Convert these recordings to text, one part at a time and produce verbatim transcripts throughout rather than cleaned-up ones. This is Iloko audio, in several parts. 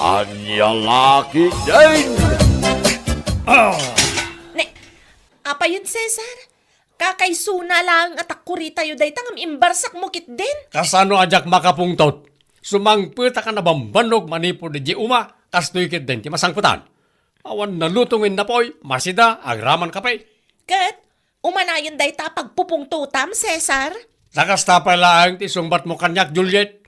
Ania la ketdin? Ah! Ne, apayen, Cesar? Kakaisuna laeng a takkuritayo dayta ngem imbarsakmo ketdin? Kasano a diak makapungtot? Sumangpetak a nabambannog manipud idiay uma, kastoy ketdin ti masangpetan. Awan naluto nga innapoy, masida, agraman kape. Ket, umanayon dayta a pagpupungtotam, Cesar? Ta kasta pay laeng ti isungbatmo kaniak, Juliet.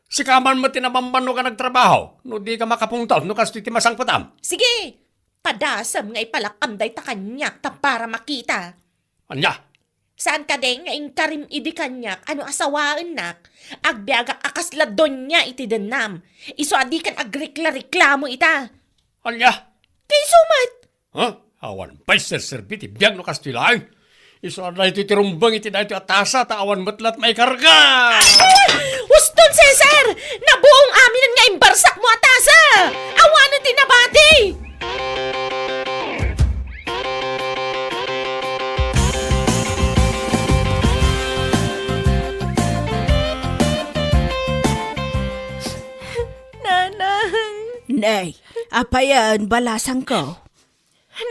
Sika man met ti nabambannog a nagtrabaho, no dika makapungtot no kastoy ti masangpetam. Sige, padasem nga ipalakkam dayta kaniak ta para makita. Ania? Saan kadi nga inkarim idi kaniak a no asawaennak, agbiagak a kasla donia iti dennam. Isu a dikan agrekla-reklamo ita. Ania? Ti isu met. Ha? Awan pay serserbi ti biag no kastoy laeng. Isu a daytoy ti rumbeng iti daytoy a tasa ta awan met la't maikarga. Uston, Cesar! Nabuong amin nga imbarsakmo a tasa! Awanen ti nabati! Nanang! Nay, apayen, balasangko?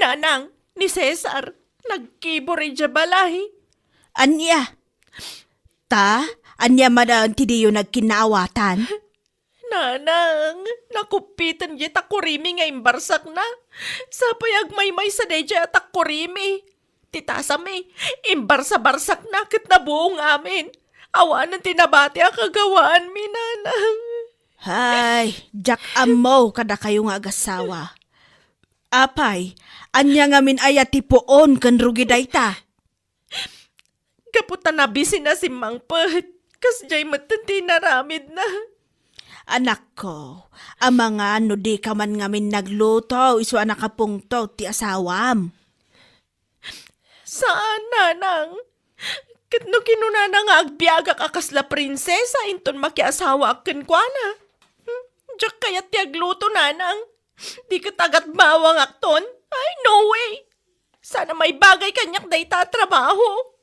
Nanang, ni Cesar, nagkibor idiay balay. Ania? Ta, ania manen ti diyo nagkinnaawatan? Nanang, nakuppiten diay takkurimi nga imbarsakna. Sapay agmaymaysa daydiay a takkurimi. Ti tasami, imbarsa-barsakna ket nabuong amin. Awanen ti nabati a kagawaanmi, Nanang. Hay, diak ammo kadakayo nga agassawa. Apay, ania ngamin aya ti puon ken rugi dayta? Gapu ta nabisina simmangpet, kasdiay metten ti inaramidna. Anakko, amangan no dika man ngamin nagluto isu a nakapungtot ti asawam. Saan, Nanang. Ket no kinunana nga agbiagak a kasla prinsesa inton makiasawaak kenkuana. Hmm, diak kayat ti agluto, Nanang. Di ket agatbawangakton. Ay, no way. Saan a maibagay kaniak dayta a trabaho.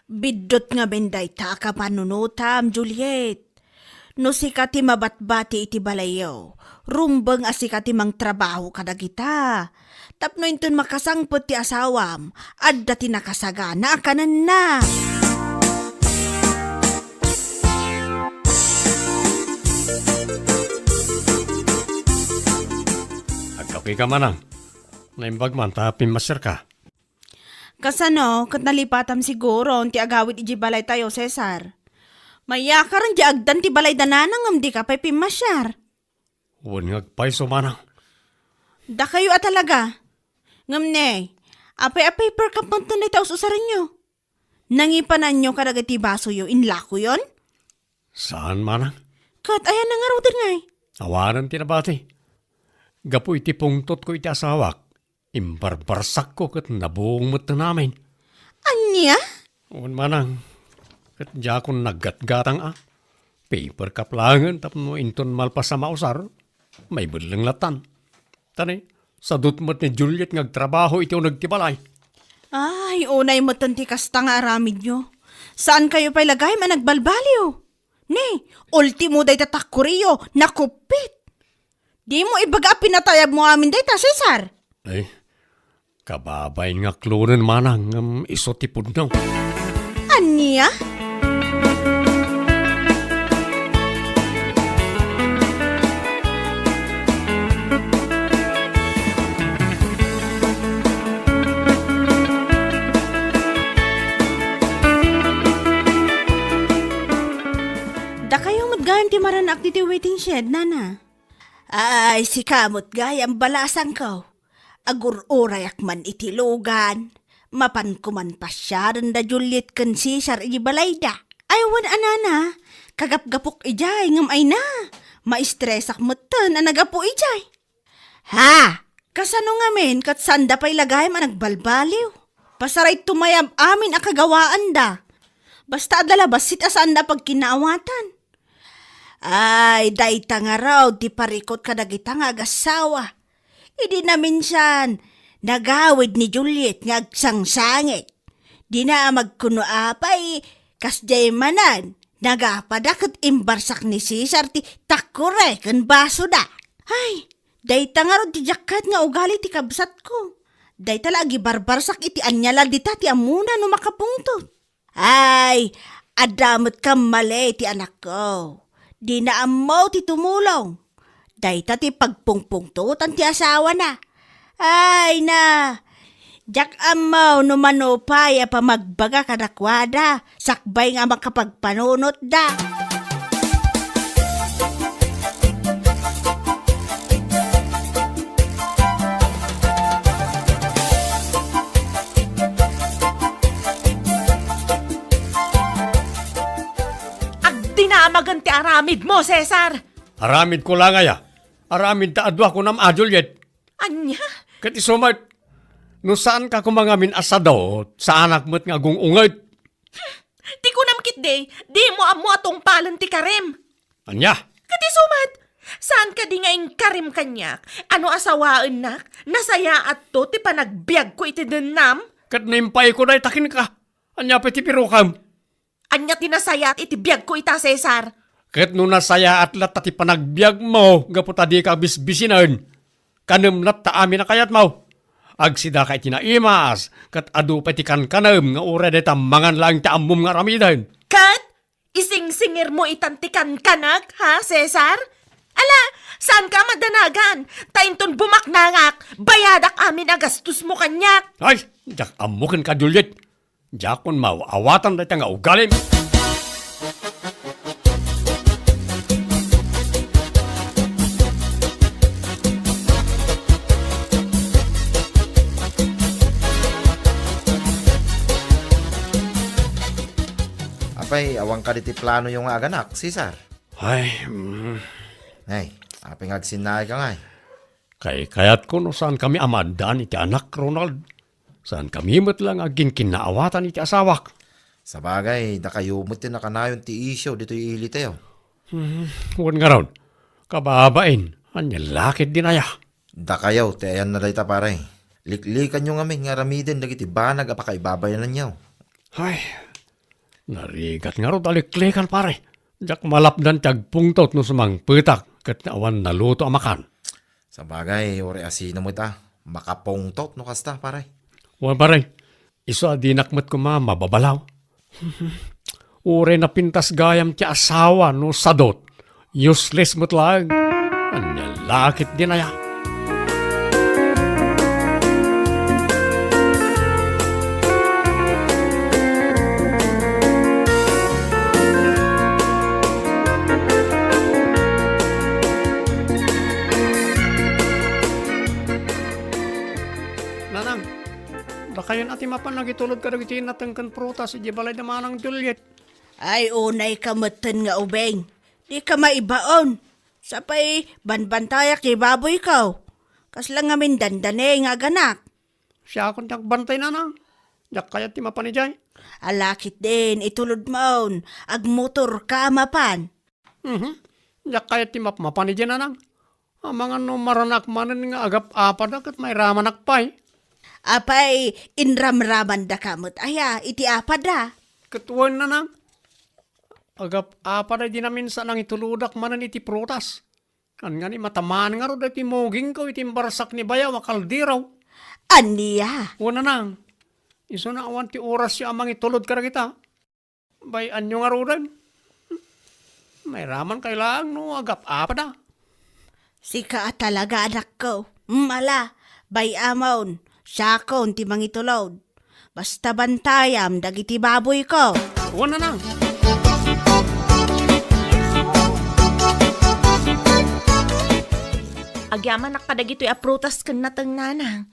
Biddut ngamin dayta a kapanunotam, Juliet. No sika ti mabatbati iti balayyo, rumbeng a sika ti mangtrabaho kadagita. Tapno inton makasangpet ti asawam, adda ti nakasagana a kanenna. Agkapeka, Manang. Naimbag man ta pimmasiarka. Kasano, ket nalipatam siguro ti agawid idiay balaytayo, Cesar? Mayakar diay agdan ti balayda, Nanang, ngem dika pay pimmasiar. Wen nga agpayso, Manang. Dakayo a talaga. Ngem ne, apay a paper cup metten dayta us-usarenyo? Nangipananyo kadagiti basoyo, inlakoyon? Saan, Manang. Ket ayanna ngaruden ngay? Awanen ti nabati. Gapu iti pungtotko iti asawak, imbarbarsakko ket nabuong metten amin. Ania? Wen, Manang, ket diakon naggatgatang a. Paper cup laengen tapno inton malpas a mausar, maibelleng lattan. Ta ne, sadut met ni Juliet nga agtrabaho iti uneg ti balay. Ay, unay metten ti kasta nga aramidyo. Saankayo pay la gayam a nagbalbaliw. Ne, ultimo dayta takkuriyo, nakuppit. Dimo ibaga a pinatayabmo amin dayta, Cesar. Ay, kababain nga klonen, Manang, ngem isu ti pudno. Ania? Dakayo met gayam ti maranak ditoy waiting shed, Nana. Ay, sika met gayam, balasangko. Agur-urayak man iti lugan. Mapanko man pasiaren da Juliet ken Cesar iti balayda. Ay, wen a, Nana, kagapgapok idiay, ngem ay na, maistresak metten a nagapu idiay. Ha? Kasano ngamin ket saanda pay la gayam a nagbalbaliw? Pasarayto mayam amin a kagawaanda. Basta adda la bassit a saanda a pagkinnaawatan. Ay, dayta ngarud ti parikut kadagita nga agassawa. Idi naminsan, nagawid ni Juliet nga agsangsangit. Dina a magkuno apay, kasdiay manen, nagapada ket imbarsak ni Cesar ti takkure ken basoda. Ay, dayta ngarud ti diak kayat nga ugali ti kabsatko. Dayta la agibarbarsak iti ania la dita ti ammona no makapungtot. Ay, adda met kammali ti anakko. Dina ammo ti tumulong. Dayta ti pagpungpungtotan ti asawana. Ay na, diak ammo no mano pay a pamagbaga kadakuada, sakbay nga makapagpanunotda. Agdinamagen ti aramidmo, Cesar! Aramidko la ngay a. Aramid ta adu a kunam a, Juliet. Ania? Ket isu met, no saanka koma ngamin a sadot, saanak met nga agung-unget. Ti kunam ketdi, dimo ammo a tungpalen ti karim. Ania? Ket isu met, saan kadi nga inkarim kaniak a no asawaennak, nasayaatto ti panagbiagko iti dennam? Ket no impayko dayta kenka, ania pay ti pirukam? Ania ti nasayaat iti biagko ita, Cesar? Ket no nasayaat latta ti panagbiagmo gapu ta dika bisbisinen, kanem latta amin a kayatmo. Agsidaka iti naimas, ket adu pay ti kankanem nga uray dayta mangan laeng ti ammom nga aramiden. Ket isingsingirmo itan ti kankanak, ha, Cesar? Ala, saanka a madanagan, ta inton bumaknangak, bayadak amin a gastosmo kaniak. Ay, diak ammo kenka, Juliet. Diakon maaw-awatan dayta nga ugalim. Apay, awan kadi ti planoyo nga aganak, Cesar? Ay, mm. Ay, apay nga agsinnaayka ngay? Kaykayatko no saankami a maaddaan iti anak, Ronald. Saankami met la nga aginkinnaawatan iti asawak. Sabagay, dakayo met ti nakanayon ti isyu ditoy ilitayo. Hmm, wen ngarud, kababain, ania la ketdin aya? Dakayo ti ayanna dayta, pare. Liklikanyo ngamin nga aramiden dagiti banag a pakaibabayananyo. Ay, narigat ngarud a liklikan, pare. Diak malapdan ti agpungtot no sumangpetak ket awan naluto a makan. Sabagay, uray asino met a makapungtot no kasta, pare. Wen, pare, isu a dinak met koma mababalaw. Uray napintas gayam ti asawa no sadot, useless met laeng. Ania la ketdin aya? Nanang, dakayon a ti mapan nangitulod kadagiti nateng ken prutas idiay balay da Manang Juliet. Ay, unayka metten nga ubing. Dika maibaon. Sapay, banbantayak ti baboyko. Kasla ngamin dandani nga aganak. Siakon ti agbantay, Nanang. Diak kayat ti mapan idiay. Ala ketdin, itulodmon. Agmotorka a mapan. Mhm. Diak kayat ti mapmapan idiay, Nanang. Amangan no maranak manen nga agap-apada ket mairamanak pay. Apay, inramramandaka met aya iti apada? Ket wen, Nanang. Agap-apada idi naminsan nangitulodak manen iti prutas. Ania ngani, matamaan ngarud daytoy mugingko iti imbarsak ni bayaw a kaldero. Ania? Wen, Nanang. Isuna awan ti orasyo a mangitulod kadagita. Bay-anyo ngaruden. Mairaman kay laeng no agap-apada. Sika a talaga, anakko. Mm, ala, bay-amon, siakon ti mangitulod. Basta bantayam dagiti baboyko. Wen, Nanang. Agyamanak kadagitoy a prutas ken nateng, Nanang.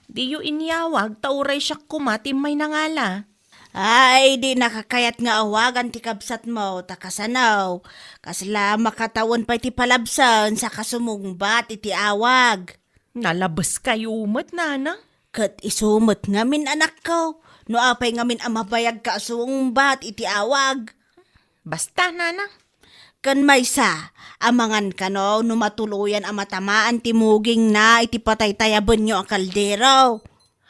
Diyo inyawag, ta uray siak koma ti immay nangala. Ay, dinaka kayat nga awagan ti kabsatmo, ta kasano? Kasla makatawen pay ti palabsen, saka sumungbat iti awag. Nalabeskayo met, Nanang. Ket isu met ngamin, anakko, no apay ngamin a mabayagka a sumungbat iti awag. Basta, Nanang. Ken maysa, amangan kano no matuloyan a matamaan ti mugingna iti pataytayabenyo a kaldero.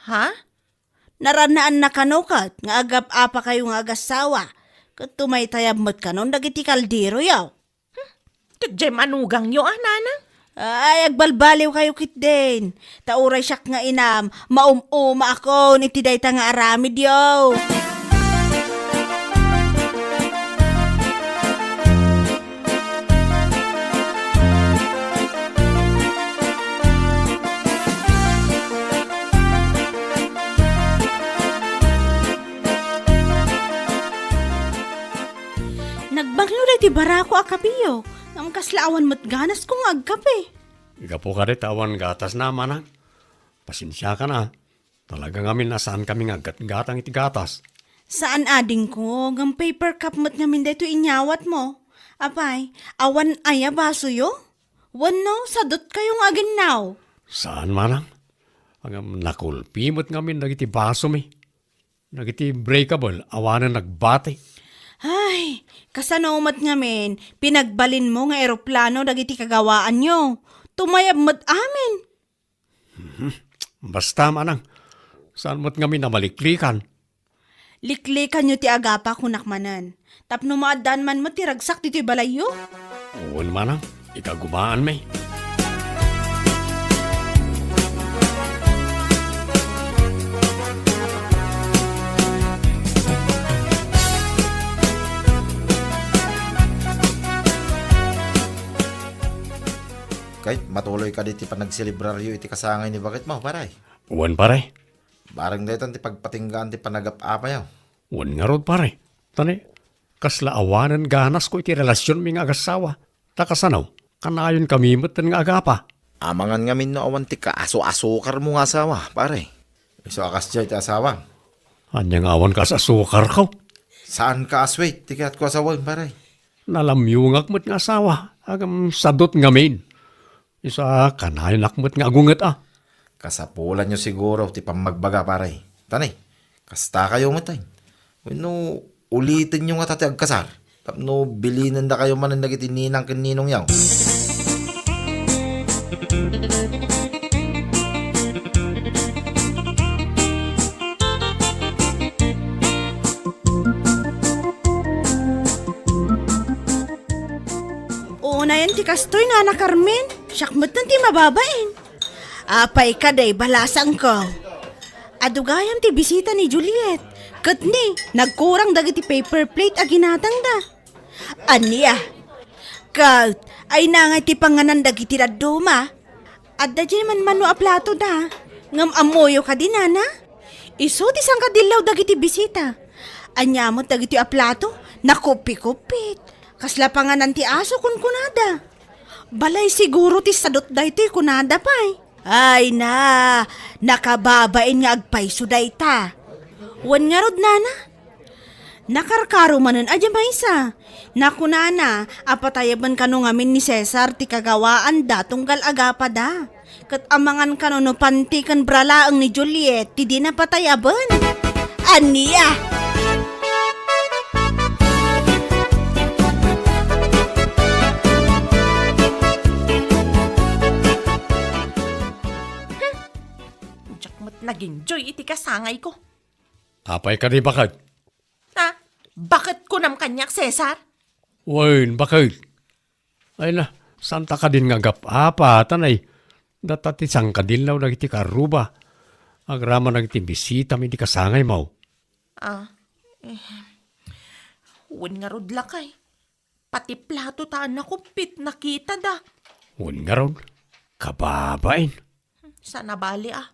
Ha? Narannaanna kano ket nga agap-apakayo nga agassawa, ket tumaytayab met kanon dagiti kalderoyo. Ket diay manugangyo a, Nanang? Ay, agbalbaliwkayo ketdin. Ta uray siak nga inam, maum-umaakon iti dayta nga aramidyo. Nagbanglo daytoy barako a kapeyo, ngem kasla awan met ganasko nga agkape. Gapu kadi ta awan gatasna, manang. Pasensiakan a. Talaga ngamin a saankami nga aggatgatang iti gatas. Saan, adingko, ngem paper cup met ngamin daytoy inyawatmo. Apay, awan aya basoyo? Wenno, sadutkayo nga aginnaw? Saan, manang. Ngem nakulpi met ngamin dagiti basomi. Dagiti breakable, awanen nagbati. Ay, kasano met ngamin, pinagbalinmo nga eroplano dagiti kagawaanyo? Tumayab met amin. Mhm. Basta, manang, saan met ngamin a maliklikan? Liklikanyo ti agapa, kunak manen. Tapno maaddaan man met ti ragsak ditoy balayyo? Wen, manang, ikagumaanmi. Ket matuloy kadi ti panagselebraryo iti kasangay ni baketmo, pare? Wen, pare. Bareng daytan ti pagpatinggaan ti panagap-apayo. Wen ngarud, pare. Ta ni, kasla awanen ganasko iti relasionmi nga agassawa. Ta kasano, kanayonkamimeten nga agapa. Amangan ngamin no awan ti kaasu-asukarmo nga asawa, pare. Isu a kasdiay ti asawam. Ania nga awan kaas-asukarko? Saanka a sweet ti kayatko a sawen, pare. Nalamyongak met nga asawa, ngem sadut ngamin. Isu a kanayonak met nga agunget a. Kasapulanyo siguro ti pammagbaga, pare. Ta ni, kastakayo met, ay. Wenno, ulitenyo ngata ti agkasar tapno bilinendakayo manen dagiti ninang ken ninongyo. Unayen ti kastoy, Nana Carmen. Siak metten ti mababain. Apay kadi, balasangko. Adu gayam ti bisita ni Juliet. Ket ni, nagkurang dagiti paper plate a ginatangda. Ania? Ket, ay nangay ti panganan dagiti dadduma? Adda diay manmano a platoda. Ngem ammoyo kadi, Nana? Isu ti sangkadillaw dagiti bisita. Ania met dagitoy a plato? Nakuppi-kuppit. Kasla panganan ti aso, kunkunada. Balay siguro ti sadut daytoy, kunada pay. Ay na, nakababain nga agpayso dayta. Wen ngarud, Nana? Nakarkaro manen a diay maysa. Nakunana a patayaben kano ngamin ni Cesar ti kagawaanda tunggal agapada. Ket amangan kano no panti ken bra laeng ni Juliet ti dina patayaben. Ania? Hmm. Diak met nag-enjoy iti kasangayko. Apay kadi, baket? Ha? Baket kunam kaniak, Cesar? Wen, baket? Ay na, saanta kadin nga agap-apa, tanay. Data ti sangkadillaw dagiti karruba. Agraman dagiti bisita mi di kasangaymo. Ah, eh, wen ngarud, lakay. Pati plato ta a nakuppit, nakitada. Wen ngarud, kababain. Saan a bali a,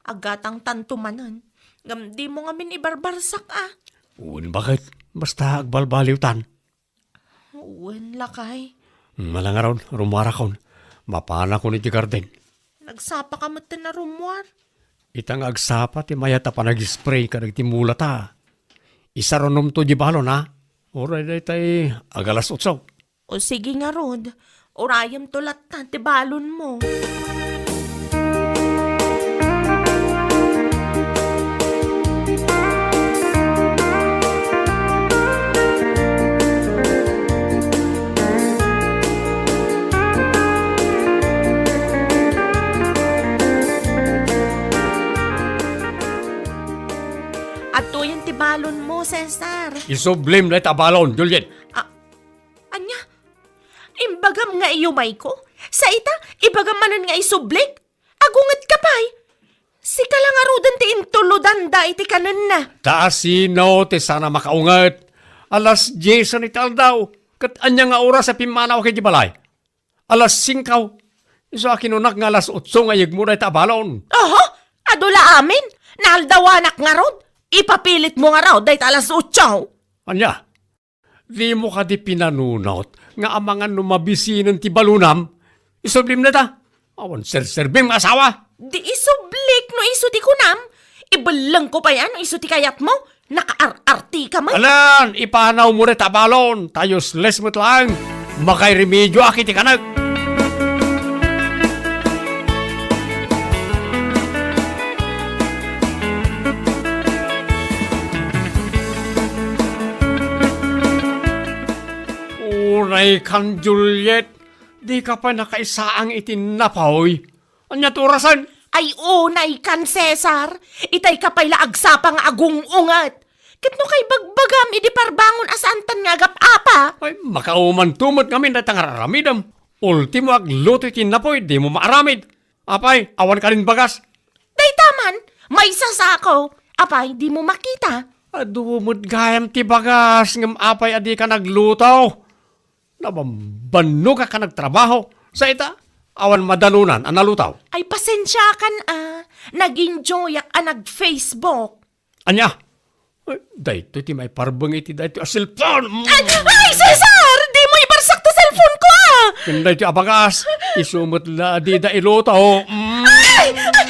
agatangtanto manen. Ngem dimo ngamin ibarbarsak a. Wen, baket? Basta agbalbaliwtan. Wen, lakay. Ala ngarud, rummuarakon. Mapanakon iti garden. Nagsapaka metten a rummuar? Ita nga agsapa ti mayat a panag-spray kadagiti mulata. Isarunomto di balon, ha? Uray daytay agalas otso. O sige ngarud, urayemto latta ti balonmo. Adtoyen ti balonmo, Cesar. Isublim dayta a balon, Juliet. Ah, ania? Imbagam nga iyumayko? Sa ita, ibagam manen nga isublik? Agungetka pay? Sika la ngaruden ti intulodanda iti kanenna. Ta asino ti saan a makaunget? Alas diesen iti aldaw, ket ania nga oras a pimmanawak idiay balay? Alas singko. Isu a kinunak nga alas otso nga yegmo dayta a balon. Oho, adu la amin. Naaldawanak ngarud. Ipapilitmo ngarud dayta alas otso. Ania? Dimo kadi pinanunot nga amangan no mabisinen ti balonam? Isublim dayta. Awan serserbim nga asawa. Di isublik no isu ti kunam. Ibellengko pay a no isu ti kayatmo. Nakaar-artika met. Alan, ipanawmo dayta a balon. Ta useless met laeng. Makairemedioak iti kanek. Unaykan, Juliet, dika pay nakaisaang iti napoy. Ania ti orasen? Ay, unaykan, Cesar. Itayka pay la agsapa nga agung-unget. Ket no kaibagbagam idi parbangon a saantan nga agap-apa. Ay, makaumanto met ngamin dayta nga ar-aramidem. Ultimo, agluto iti napoy, dimo maaramid. Apay, awan kadin bagas? Dayta man, maysa sako. Apay, dimo makita? Adu met gayam ti bagas, ngem apay a dika nagluto? Nabambannogak a nagtrabaho. Sa ita, awan madanonan a nalutaw. Ay, pasensiakan a. Nag-enjoyak a nag-Facebook. Ania? Ay, daytoy ti maiparbeng iti daytoy a cellphone. Mm. Ay, ay, Cesar! Dimo ibarsak ti cellphone ko, a! Ken daytoy a bagas, isu met la a dida iluto. Mm. Ay! Ay!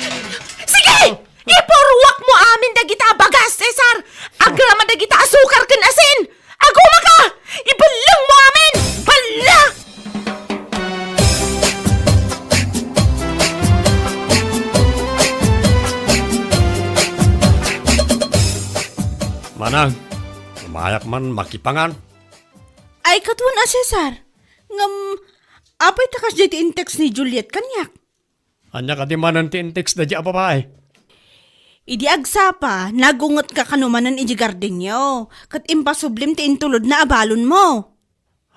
Sige! Ipurruakmo amin dagita a bagas, Cesar! Agraman dagita a sukar ken asin! Agumaka! Ibellengmo amin! Balla! Manang, umayak man makipangan. Ay, katuan a Cesar. Ngem, apay ta kasdiay ti in-text ni Juliet kaniak? Ania kadi manen ti in-text daydiay a babai? Idi agsapa, nagungetka kano manen idiay gardenyo, ket impasublim ti intulodna a balonmo.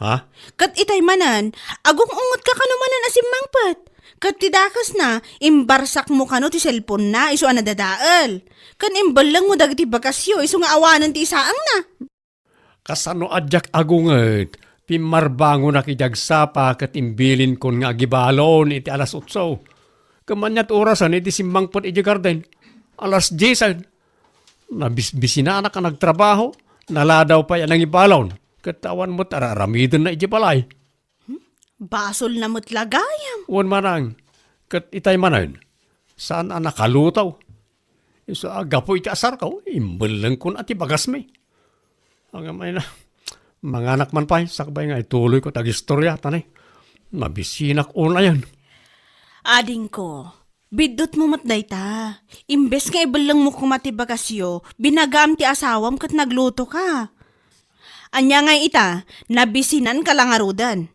Ha? Ket itay manen, agung-ungetka kano manen a simmangpet. Ket ti dakesna, imbarsakmo kano ti cellphone-na isu a nadadael. Ken imbellengmo dagiti bagasyo isu nga awanen ti isaangna. Kasano a diak agunget, pimmarbangonak idi agsapa ket imbilinkon nga agibalon iti alas otso. Ket ania ti orasen idi simmangpet idiay garden? Alas diesen. Nabisbisinanak a nagtrabaho, naladaw pay a nangibalon, ket awan met ar-aramidenna idiay balay. Hmm? Basolna met la gayam. Wen manang, ket itay manen, saan a nakaluto. Isu a gapu iti asarko, imbellengkon a ti bagasmi. Ngem ay na, manganak man pay, sakbay nga ituloyko ti agistoria, ta ne, nabisinak unayen. Adingko, biddutmo met dayta. Imbes nga ibellengmo koma ti bagasyo, binagaam ti asawam ket naglutoka. Ania ngay ita, nabisinanka la ngaruden.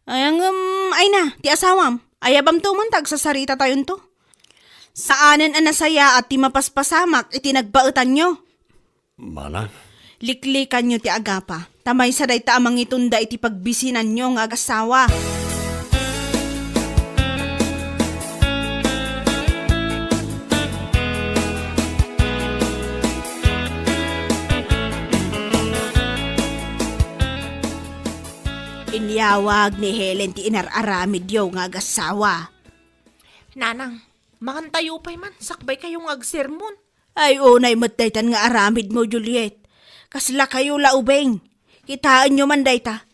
Ay, ngem, ay na, ti asawam, ayabamto man ta agsasaritatayonto. Saanen a nasayaat ti mapaspasamak iti nagbaetanyo. Manang. Liklikanyo ti agapa, ta maysa dayta a mangitunda iti pagbisinanyo nga agassawa. Inyawag ni Helen ti inar-aramidyo nga agassawa. Nanang, mangantayo pay man, sakbay kayo nga agsermon. Ay, unay met daytan nga aramidmo, Juliet. Kasla kayo la ubing. Kitaenyo man dayta.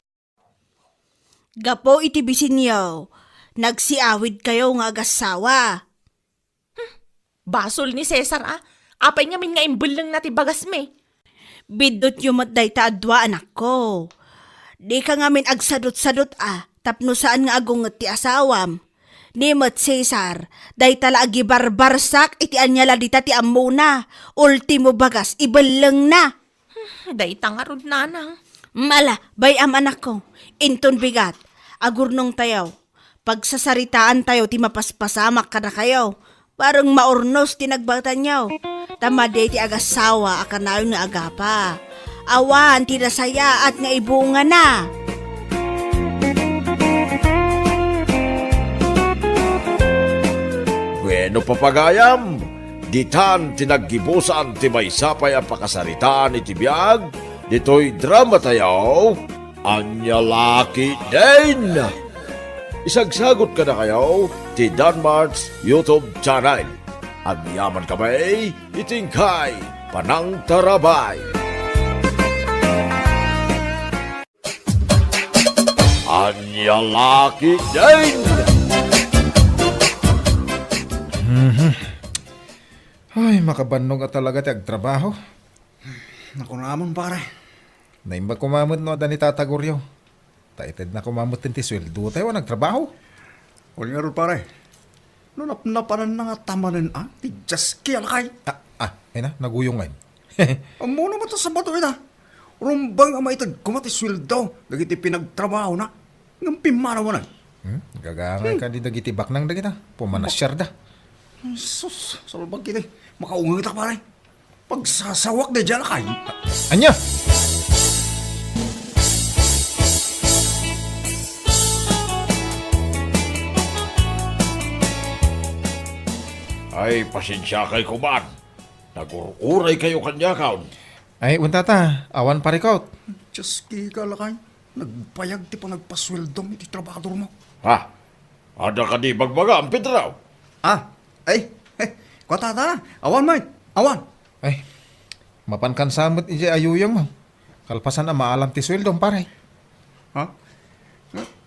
Gapu iti bisinyo, nagsiawid kayo nga agassawa. Hmm, basol ni Cesar, a. Apay ngamin nga imbellengna ti bagasmi? Biddutyo met dayta a dua, anakko. Dika ngamin agsadutsadut a, tapno saan nga agunget ti asawam. Ni met Cesar, dayta la agibarbarsak iti ania la dita ti ammona, ultimo bagas ibellengna. Hmm, dayta ngarud, nanang. Mala, bay-am, anakko. Inton bigat, agurnongtayo. Pagsasaritaantayo ti mapaspasamak kadakayo. Bareng maurnos ti nagbaetanyo. Ta madi ti agassawa a kanayon nga agapa. Awan ti nasayaat nga ibungana. No papagayam, ditan ti naggibusan ti maysa pay a pakasaritaan iti biag ditoy dramatayo, Ania La Ketdin! Isagsagot kadakayo ti Danmart's YouTube channel. Agyaman kami iti inkay panangtarabay. Ania La Ketdin! Mhm. Ay, makabannog a talaga ti agtrabaho. Nakunamon, pare. Naimbag koma met no adda ni Tata Goryo. Ta itedna koma met ti sueldo tayo a nagtrabaho. Wen ngarud, pare. No napnapananna nga tamanen a ti Jaski a lakay. Ah, ah, ay na, naguyong ngay. Ammona met a Sabado ita. Rumbeng a maited koma ti sueldo dagiti pinagtrabahona. Ngem pimmanawanan. Hmm? Gagangay ka di dagiti baknang dagita. Pumanasiarda. Sus, salbag kiti. Makaungetak, pare. Pagsasawak da dyan, lakay. Ania? Ay, pasensiakay koma. Nagur-uray kayo kaniakon. Ay, wen, tata, awan parikot. Jaski ka, lakay. Nagbayag ti panagpasueldom iti trabadormo. Ha? Adda kadi bagbagam, Pedro? Ah, ay, eh, kua, tata, awan met, awan. Ay, mapankan sa met idiay ayuyongmo. Kalpasan a maalam ti sueldom, pare. Ha?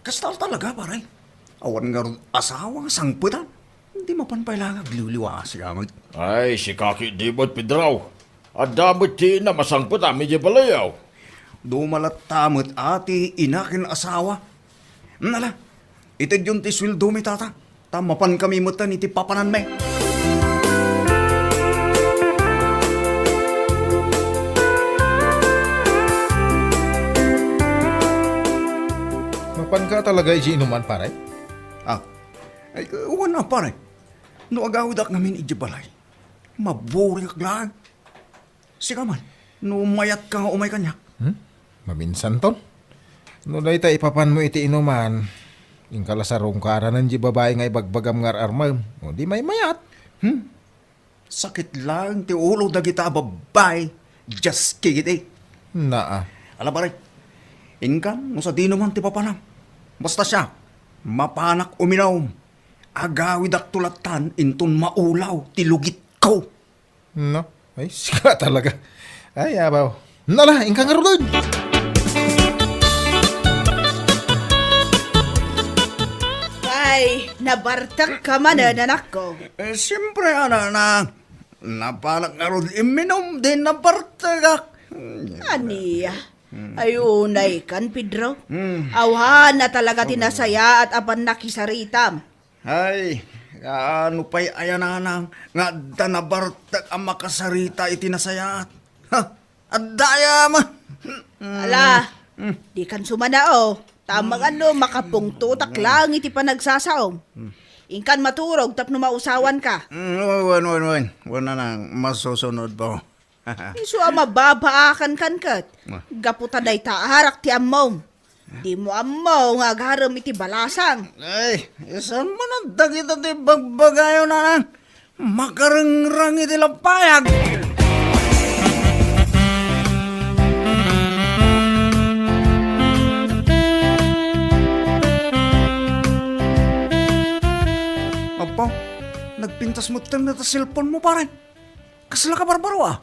Kasta talaga, pare. Awan ngarud asawa nga sangpetan. Di mapan pay la nga agliwliwasi ka met. Ay, sika ketdi met, Pedro. Adda met ti inam a sangpetam idiay balayo. Duma latta met a ti ina ken asawa. Nala, itedyon ti sueldomi, tata. Ta mapankami metten iti papananmi. Mapanka talaga iti inuman, pare? Ah, ay, wen a, pare. No agawidak ngamin iti balay, maburiak laeng. Sika man, no mayatka nga umay kaniak. Hmm? Maminsanton? No dayta ipapanmo iti inuman, inka la sarungkaranen di babai nga ibagbagam nga ar-armem. O di maymayat. Hmm? Sakit laeng ti ulo dagita a babai, Jaski ketdi. Naa. Ala, pare, inkan, no sadino man ti papanam. Basta siak, mapanak uminom. Agawidakto lattan inton maulaw ti lugitko. No? Ay, sika talaga. Ay, abaw. Nala, inka ngaruden. Ay, nabartek ka man, eh, anakko. Eh, siyempre, anak, na, napanak ngarud imminom, di nabartekak. Ania? Ay, unay kan, Pedro. Hmm. Awan na talaga ti nasayaat a pannakisaritam. Ay, ano pay ayanana nga adda nabartek a makasarita iti nasayaat? Ha? Adda aya man. Ala, di kan sumanao. Tama nga no, makapungtotak lang iti panagsasaom. Inkan maturog tapno mausawan ka. Mm, wen, wen, wen. Wen na nang masusunod po. Isu a mababaakan kan ket. Ah. Gapu ta dayta arak ti ammom. Dimo ammo nga agarem iti balasang. Ay, isan man dagita ti bagbagayo, nanang. Makarengreng iti lapayag. Apo, nagpintas met ta cellphone mo, pare. Kasla ka barbaro, ah.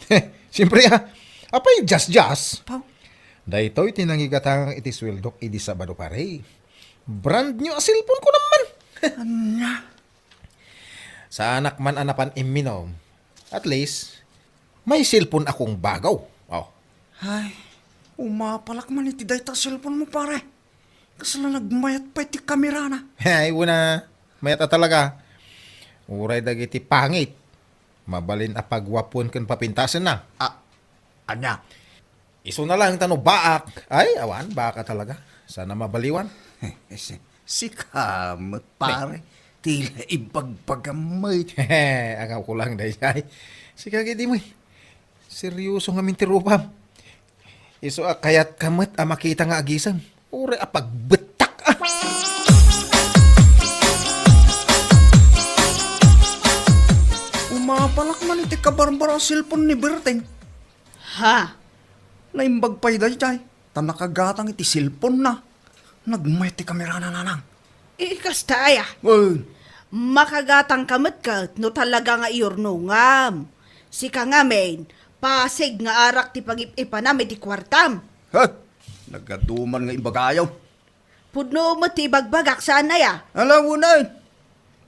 Siyempre, ah. Apay, just, just. Pau. Daytoy ti nangigatangak iti sueldok idi Sabado, pare. Brand new a cellphone ko naman. Ania? Saanak man a napan imminom. At least, may cellphone akong bagaw. Oh. Ay, umapalak man iti dayta a cellphone mo, pare. Kasla nagmayat pay ti kamerana. Ay, una. Mayat a talaga. Uray dagiti pangit. Mabalin a pagwapuan ken papintasenna. Ah, ania? Isu na lang ta no baak. Ay, awan, baak a talaga. Sana mabaliwan. Si-, sika met, pare. Tila ibagbagam met. Hehe, agaw ko lang, dayjay. Sika, gidi mo, eh. Seryoso ngamin ti rupam. Isu a kayat ka met a makita nga agisem. Uray a pagbettak, ah. kabarbaro a cellphone ni Berteng. Ha? Naimbag pay daydiay, ta nakagatang iti cellphone-na. Nagmayat ti kamerana, nanang. Ikasta aya? Wen. Makagatangka met ket no talaga nga iyurnongam. Sika ngamin, pasig nga arak ti pagip-ipanam iti kuartam. Ha? Nagadu man nga ibagayo. Pudno met ti ibagbagak, saan aya? Ala, wen ay.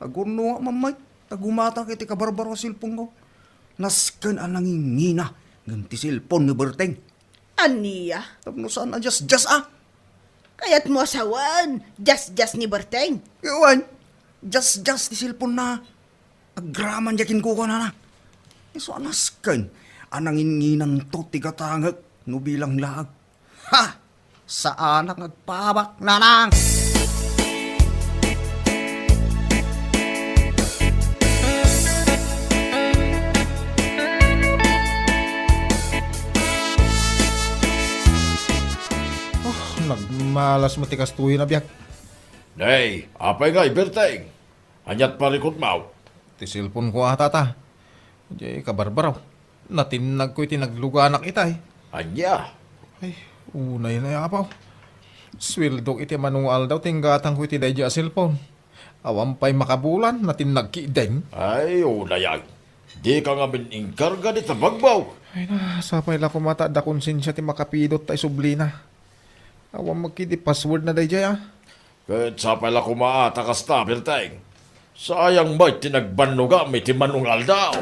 Agurno nga mamay, ta gumatang iti kabarbaro a cellphone-ko. Nasken a nangingina ngem ti cellphone ni Berteng. Ania? Tapno saan a jasjas a? Kayatmo a sawen, jasjas ni Berteng? Wen, jasjas ti cellphone-na. Agraman diay kinkukuanana. Isu a nasken a nanginginanto ti gatangek no bilang laeng. Ha! Saanak nga agpaabak, nanang! Oh, nagmalas met ti kastoy a biag. Nay, apay nga iberteng? Aniat parikutmaw? Ti cellphone-ko a, tata. Diay kabarbaraw. Natinnagko iti nagluganak itay. Ania? Ay, unay na, apaw. Suweldok iti mano nga aldaw ti inggatangko iti daydiay a cellphone. Awan pay makabulan, natinnag ketdin. Ay, unay ay. Dika ngamin inkarga dita bagbaw. Ay na, sapay la koma ta adda konsensia ti makapidot ta isublina. Awan met ketdi password-na daydiay, a. Ket sapay la koma a ta kasta, Berteng. Sayang met ti nagbannogam iti mano nga aldaw.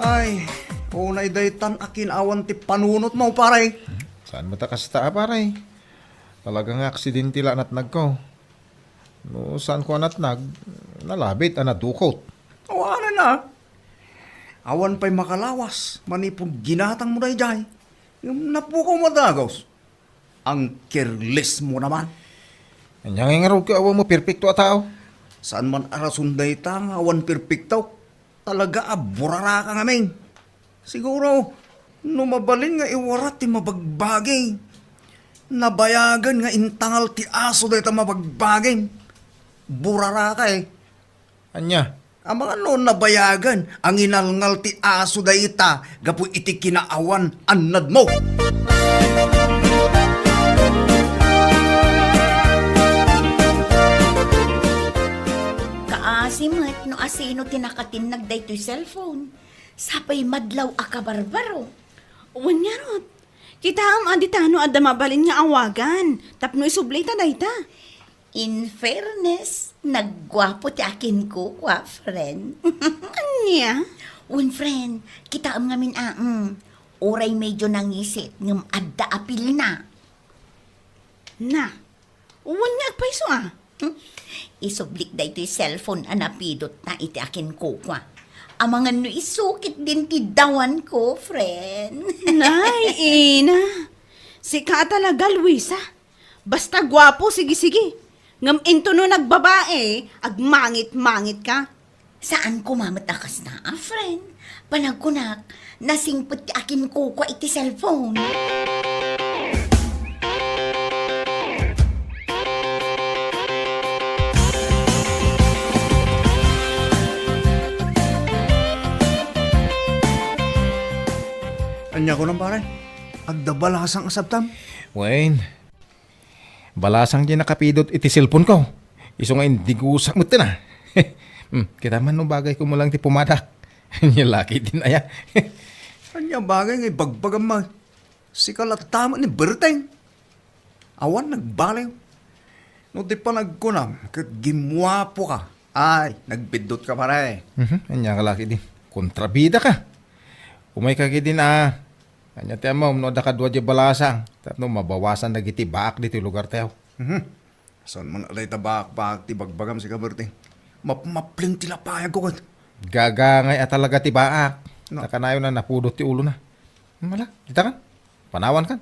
Ay, unay daytan a kinaawan ti panunotmo, pare. Saan met a kasta, pare? Talaga nga aksidente la a natnagko. No saanko a natnag, nalabit a nadukot. Awanen a. Awan pay makalawas manipud ginatangmo daydiay. Ngem napukaw madagus. Ang careless mo naman. Ania ngay ngarud ket awan mo perpekto a tao? Saan man a rason dayta nga awan perpekto? Talaga a buraraka ngamin. Siguro, no mabalin nga iwarat ti mabagbagi, nabayagen nga intangal ti aso dayta mabagbagi. Buraraka, eh. Ania? Amangan no nabayagen a nginalngal ti aso dayta gapu iti kinaawan annadmo. Kaasi met no asino ti nakatinnag daytoy cellphone. Sapay madlaw a kabarbaro. Wen ngarud, kitaem a ditano adda mabalin nga awagan tapno isublita dayta. In fairness, nagguapo ti akinkukua, friend. Ania? Wen, friend, kitaem ngamin a, mm, uray medyo nangisit ngem adda apilna. Na, wen nga agpayso a. Hmm? Isublik daytoy cellphone a napidotna iti akinkukua. Amangan no isu ketdin ti dawanko, friend. Nay, ina. Sika a talaga, Luisa. Basta guapo, sige, sige. Ngem intono nagbabae, agmangit-mangit ka. Saan koma met a kasta, a, friend. Panagkunak, nasingpet ti akinkukua iti cellphone. Ania kunam, pare? Adda balasang a sabtam? Wen, balasang ti nakapidot iti cellphone-ko. Isu nga indigusak met na. Hmm, kita man no bagay ko mo lang ti pumadak. Ania la ketdin aya? Ania bagay nga ibagbagam man? Sika latta met ni Berteng. Awan nagbaliw. No ti panagkunam ket gimmuapo ka. Ay, nagbiddut ka, pare. Mhm, ania ka la ketdin? Kontrabida ka. Umay ka ketdin a. Ania ti ammom no adda kadua diay balasang tapno mabawasan dagiti baak ditoy lugartayo? Mhm. Saan man a dayta baak-baak ti bagbagam, sika, Berteng? Mapmapleng ti lapayagko ket. Gagangay a talaga ti baak. No. Ta kanayon a napudot ti ulona. Mala, dita kan? Panawan kan?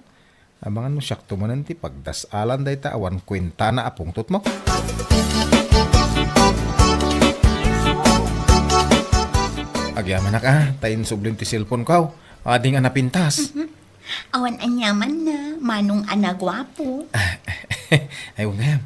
Amangan no siakto manen ti pagdas-alan dayta awan kuentana a pungtotmo. Agyamanak a, ta insublim ti cellphone-ko. Ading a napintas. Mhm. Awan aniamanna, manong a naguapo. Ay, wen gayam.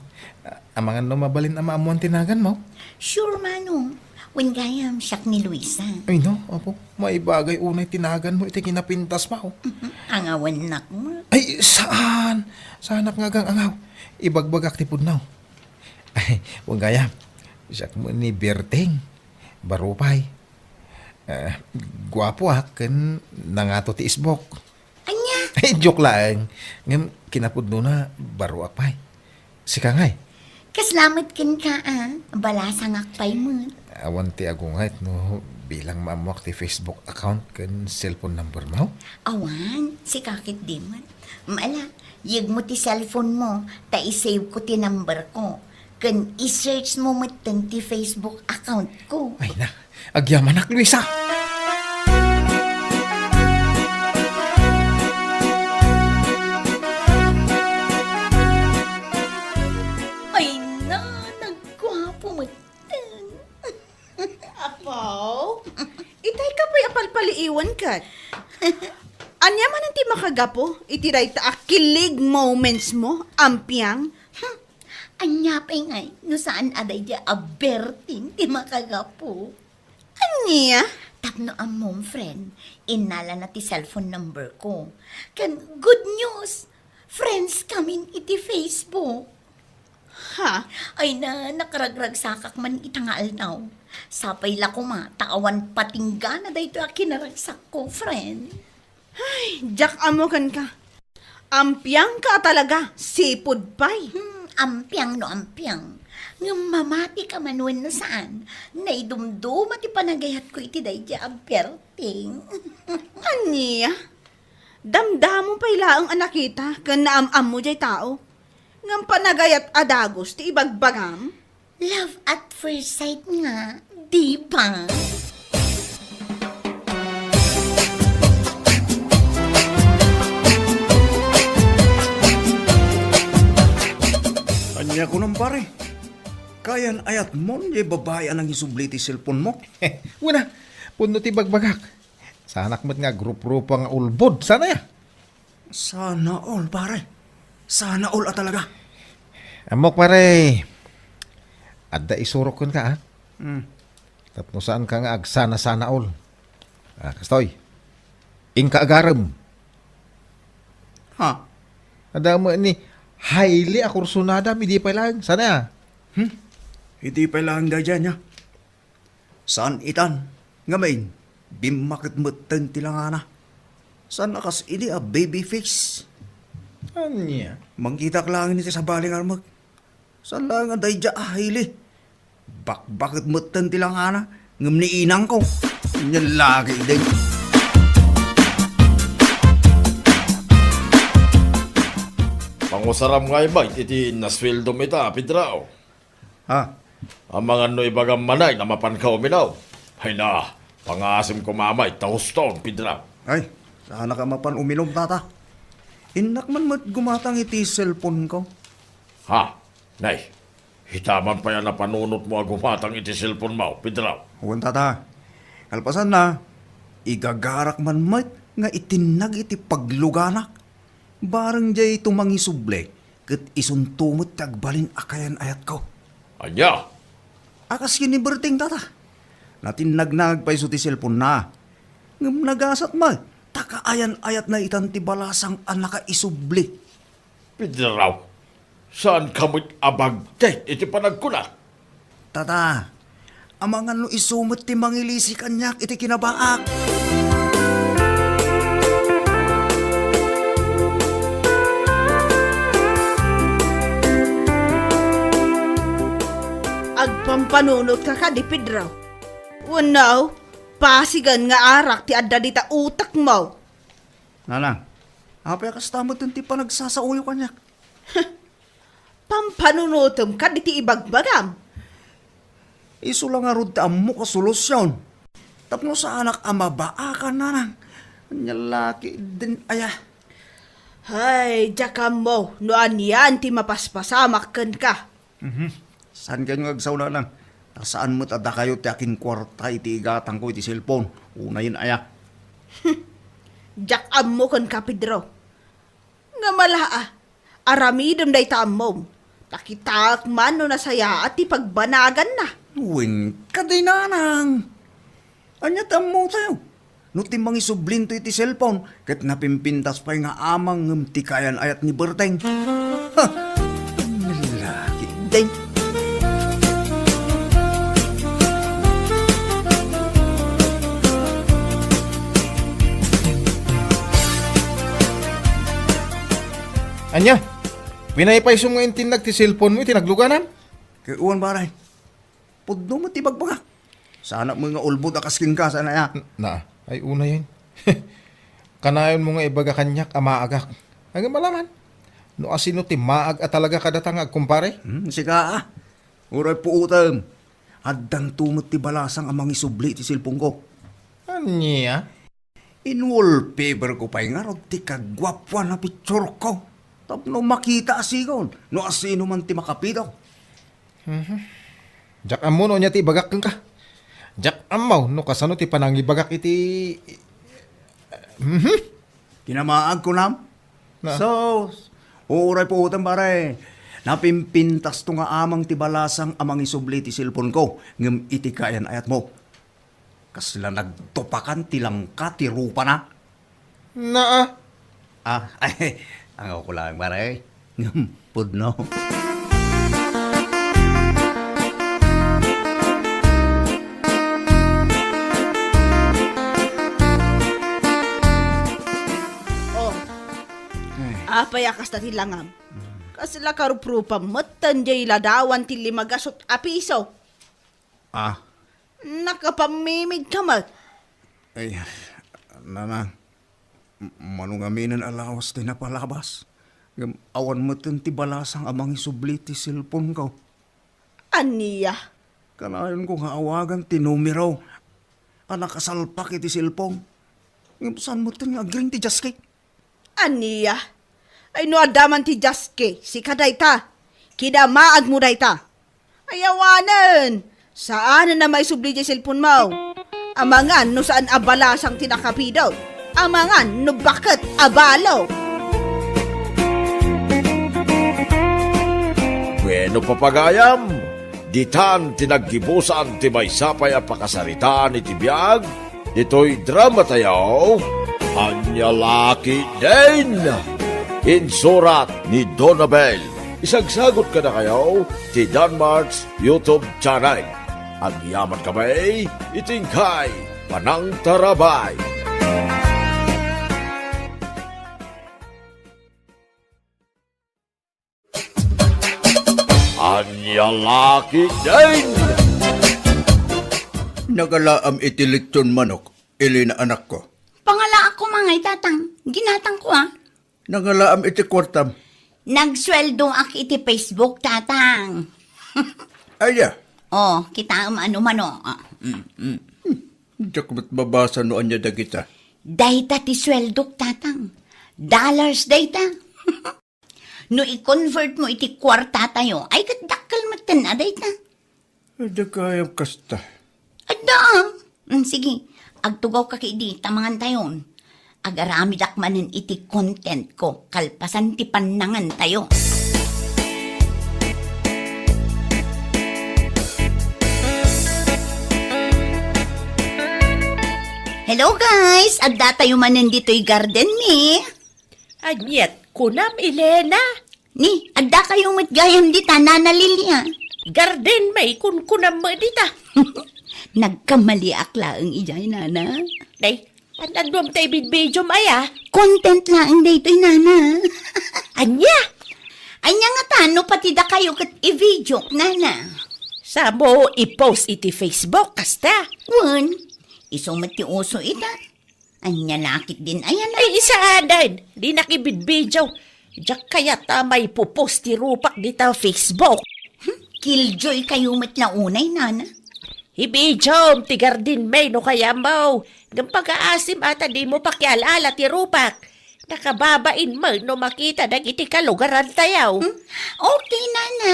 Amangan no mabalin a maammuan ti naganmo? Sure, Manong. Wen gayam, siak ni Luisa. Ay, no, apo. Maibagay unay ti naganmo iti kinapintasmo. Mhm. Angawennak mo. Ay, saan? Saanak nga agang-angaw. Ibagbagak ti pudno. Ay, wen gayam, siak met ni Berting. Baro pay. Eh, guapoak ken nangato ti isbok. Ania? Ay, joke laeng. Ngem kinapudnona, baroak pay. Sika ngay? Kasla met kenka, a. Balasangak pay met. Awan ti agungayt no bilang maammoak ti Facebook account ken cellphone number mo? Awan, sika ket di met. Ala, yegmo ti cellphone mo, ta i-save ko ti number ko. Ken i-search mo metten ti Facebook account ko. Ay na, agyamanak, Luisa! Ay na, nagguapo metten. Apo, itay ka pay a palpaliiwan ket. Ania manen ti makagapu iti dayta a kilig moments mo, Ampiang? Hmm. Ania pay ngay no saan a daydiay a Berting ti makagapu? Ania? Tapno ammom, friend, innalana ti cellphone number ko. Ken good news, friends kamin iti Facebook. Ha? Ay na, nakaragragsakak man ita nga aldaw. Sapay la koma ta awan patinggana daytoy a kinaragsakko, friend. Ay, diak ammo kenka. Ampiang ka talaga, sipud pay. Hmm, ampiang no ampiang. Ngem mamati ka man wenno saan, naidumduma ti panagayatko iti daydiay a Berting. Ania? Damdamo pay laeng a nakita ken naam-ammo diay tao. Ngem panagayat a dagus ti ibagbagam? Love at first sight nga, di ba? Ania kunam, pare? Kayan-ayatmon diay babai a nangisubli ti cellphone mo? Wen a, pudno ti bagbagak. Saanak met nga agruprupa nga ulbod. Sana ya? Sana all, pare. Sana all a talaga. Ammok, pare. Adda isurok kenka, a? Hmm. Tapno saanka nga agsana-sana all. A, kastoy. Inka agarem. Ha? Adda met ni Hailey a kursunadam, idi pay laeng. Sana ya? Hmm? Idi pay laeng daydiay, ania? Saan itan, ngamin, bimmakit metten ti langana. Saan a kas idi a baby face. Ania? Mangkitak laeng iti sabali nga armek. Saan laeng a daydiay a Hailey. Bakbakit metten ti langana, ngem ni inangko. Ania lagi idi. Pangusaram ngay met iti nasueldom ita, Pedro. Ha? Amangan no ibagam manen a mapanka uminom. Ay na, pangaasim koma met ta huston, Pedro. Ay, saanak a mapan uminom, tata. Innak man met gumatang iti cellphone ko. Ha? Nay, ita man pay a napanunotmo a gumatang iti cellphone mo, Pedro. Wen, tata. Kalpasanna, igagarak man met nga itinnag iti pagluganak. Bareng diay tumangisubli, ket isunto met ti agbalin a kayan-ayatko. Ania? A kas ken ni Berting, tata. Natinnagna pay isu ti cellphone-na. Ngem nagasat met, ta kaayan-ayatna itan ti balasang a nakaisubli. Pedro, saanka met a bagtit iti panagkunak? Tata, amangan no isu met ti mangilisi kaniak iti kinabaak. Agpampanunotka kadi, Pedro? Wenno, pasigen nga arak ti adda dita utekmo? Nanang, apay a kasta met ti panagsasaoyo kaniak? Pampanunotem kadi ti ibagbagam. Isu la ngarud ti ammok a solusion. Tapno saanak a mabaakan, nanang. Ania la ketdin aya? Hay, diak ammo no anian ti mapaspasamak kenka. Mhm. Saan kayo nga agsaw, nanang? Ta saan met a dakayo ti akinkuarta iti igatangko iti cellphone. Unayen aya? Diak ammo kenka, Pedro. Ngem ala a, aramidem dayta ammom. Pakitaak man no nasayaat ti pagbanaganna. Wen, kadi nanang. Ania ti ammotayo? No ti mangisublinto iti cellphone, ket napimpintas pay nga amang ngem ti kaayan-ayat ni Berteng. Ha! Lalaki, day. Ania? Pinaypaysom nga intinnag ti cellphone mo iti nagluganan? Ket wen, pare. Pudno met ti bagbagak. Saanak met nga ulbod a kas kenka, saan aya? Na, ay unayen. Kanayon mo nga ibaga kaniak a maagak. Ngem alaman, no asino ti maag a talaga kadata nga agkumpare? Hmm, sika, ah. Uray puotem. Addanto met ti balasang a mangisubli iti cellphone ko. Ania? In-wallpaper ko pay ngarud ti kaguapuan a picture ko. Tapno makita a sigon no asino man ti makapidaw. Mhm. Diak ammo no ania ti ibagak kenka. Diak ammo no kasano ti panangibagak iti, mhm. Kinamaag, kunam? Na. So, uray puotem, pare. Napimpintasto nga amang ti balasang a mangisubli ti cellphone ko, ngem iti kaayan-ayatmo. Kasla nagtupakan ti langka ti rupana. Naa. Ah, ay, angawko laeng, pare. Ngem pudno. Oh. Ay. Apay a kasta ti langam? Mm. Kasla karuprupam metten diay ladawan ti lima gasut a piso. Ah. Nakapammimig ka met. Ay, nanang, m-, mano ngaminen a lawas ti napalabas. Ngem awan metten ti balasang a mangisubli ti cellphone ko. Ania? Kanayonko nga awagan ti numero a nakasalpak iti cellphone. Ngem saan metten nga agring ti jaski. Ania? Ay no adda man ti jaski, sika dayta. Kinamaagmo dayta. Ay awanen! Saanen a maisubli diay cellphone mo. Amangan no saan a balasang ti nakapidaw. Amangan no baket a balo. Bueno, papagayam, ditan ti naggibusan ti maysa pay a pakasaritaan iti biag ditoy dramatayo, Ania La Ketdin. Insurat ni Donabel. Isagsagut kadakayo ti Danmart's YouTube channel. Agyaman kami iti inkay panangtarabay. Ania La Ketdin! Nagalaam iti litson manok, Elena, anakko. Pangalaak koma ngay, Tatang. Ginatangko, ah. Nangalaam iti kuartam. Nagsueldoak iti Facebook, Tatang. Aya? Oh, kitaem a numano. Ah, mm, mm. Hmm, diak met mabasa no ania dagita. Dayta ti sueldok, Tatang. Dollars dayta. No i-convert mo iti kuartatayo, ay ket dakkel metten a dayta. Adda gayam kasta. Adda, ah. Mm, sige, agtugawka ketdi ta mangantayon. Agaramidak manen iti content ko kalpasan ti pannangantayo. Hello guys! Addatayo manen ditoy garden mi. Aniat kunam, Elena? Ni, addakayo met gayam dita, Nana Lilia. Garden mi kunkunam met dita. Nagkamaliak laeng idiay, Nana. Nay, an-anuam ta ibidbidiom aya? Content laeng daytoy, Nana. Ania? Ania ngata no pati dakayo ket i-videok, Nana? Samo i-post iti Facebook, kasta? Wen, isu met ti uso ita. Ania la ketdin aya, Nana? Ay, saanen. Dinak ibidbidio. Diak kayat a maipopost ti rupak dita Facebook. Hmm, killjoykayo met la unay, Nana. Ibidiom ti garden mi no kayatmo. Ngem pagaasim a ta dimo pakial-ala ti rupak. Nakababain met no makita dagiti kalugarantayo. Hmm? Okay, Nana.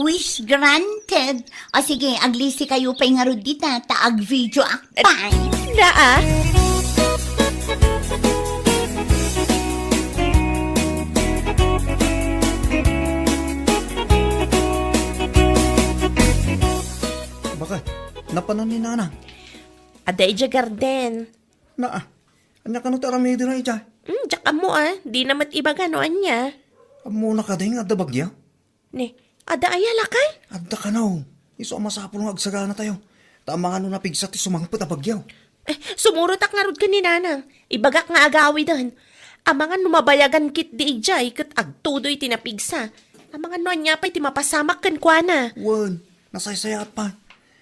Wish granted. O sige, aglisikayo pay ngarud dita, ta agvideoak pay. Naa. Kanan ni Nana? Adda idiay garden. Naa, ania kano ti aramidena idiay? Hmm, diak ammo a. Dina met ibaga no ania. Ammona kadi nga adda bagyo? Ni, adda aya, lakay? Adda kano. Isu a masapul nga agsaganatayo. Ta amangan no napigsa ti sumangpet a bagyo. Eh, sumurotak ngarud ken ni Nana. Ibagak nga agawiden. Amangan no mabayagan ketdi idiay ket agtudoy ti napigsa. Amangan no ania pay ti mapasamak kenkuana. Wen, nasaysayaat pay.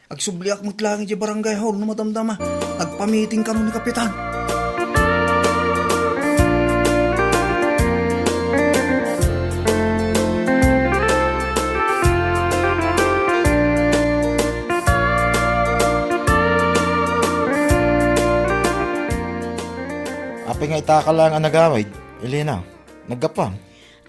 Agsubliak met laeng idiay barangay hall no madamdama. Nagpamiting kano ni Kapitan. Apay nga itaka laeng a nagawid, Elena? Naggapuam?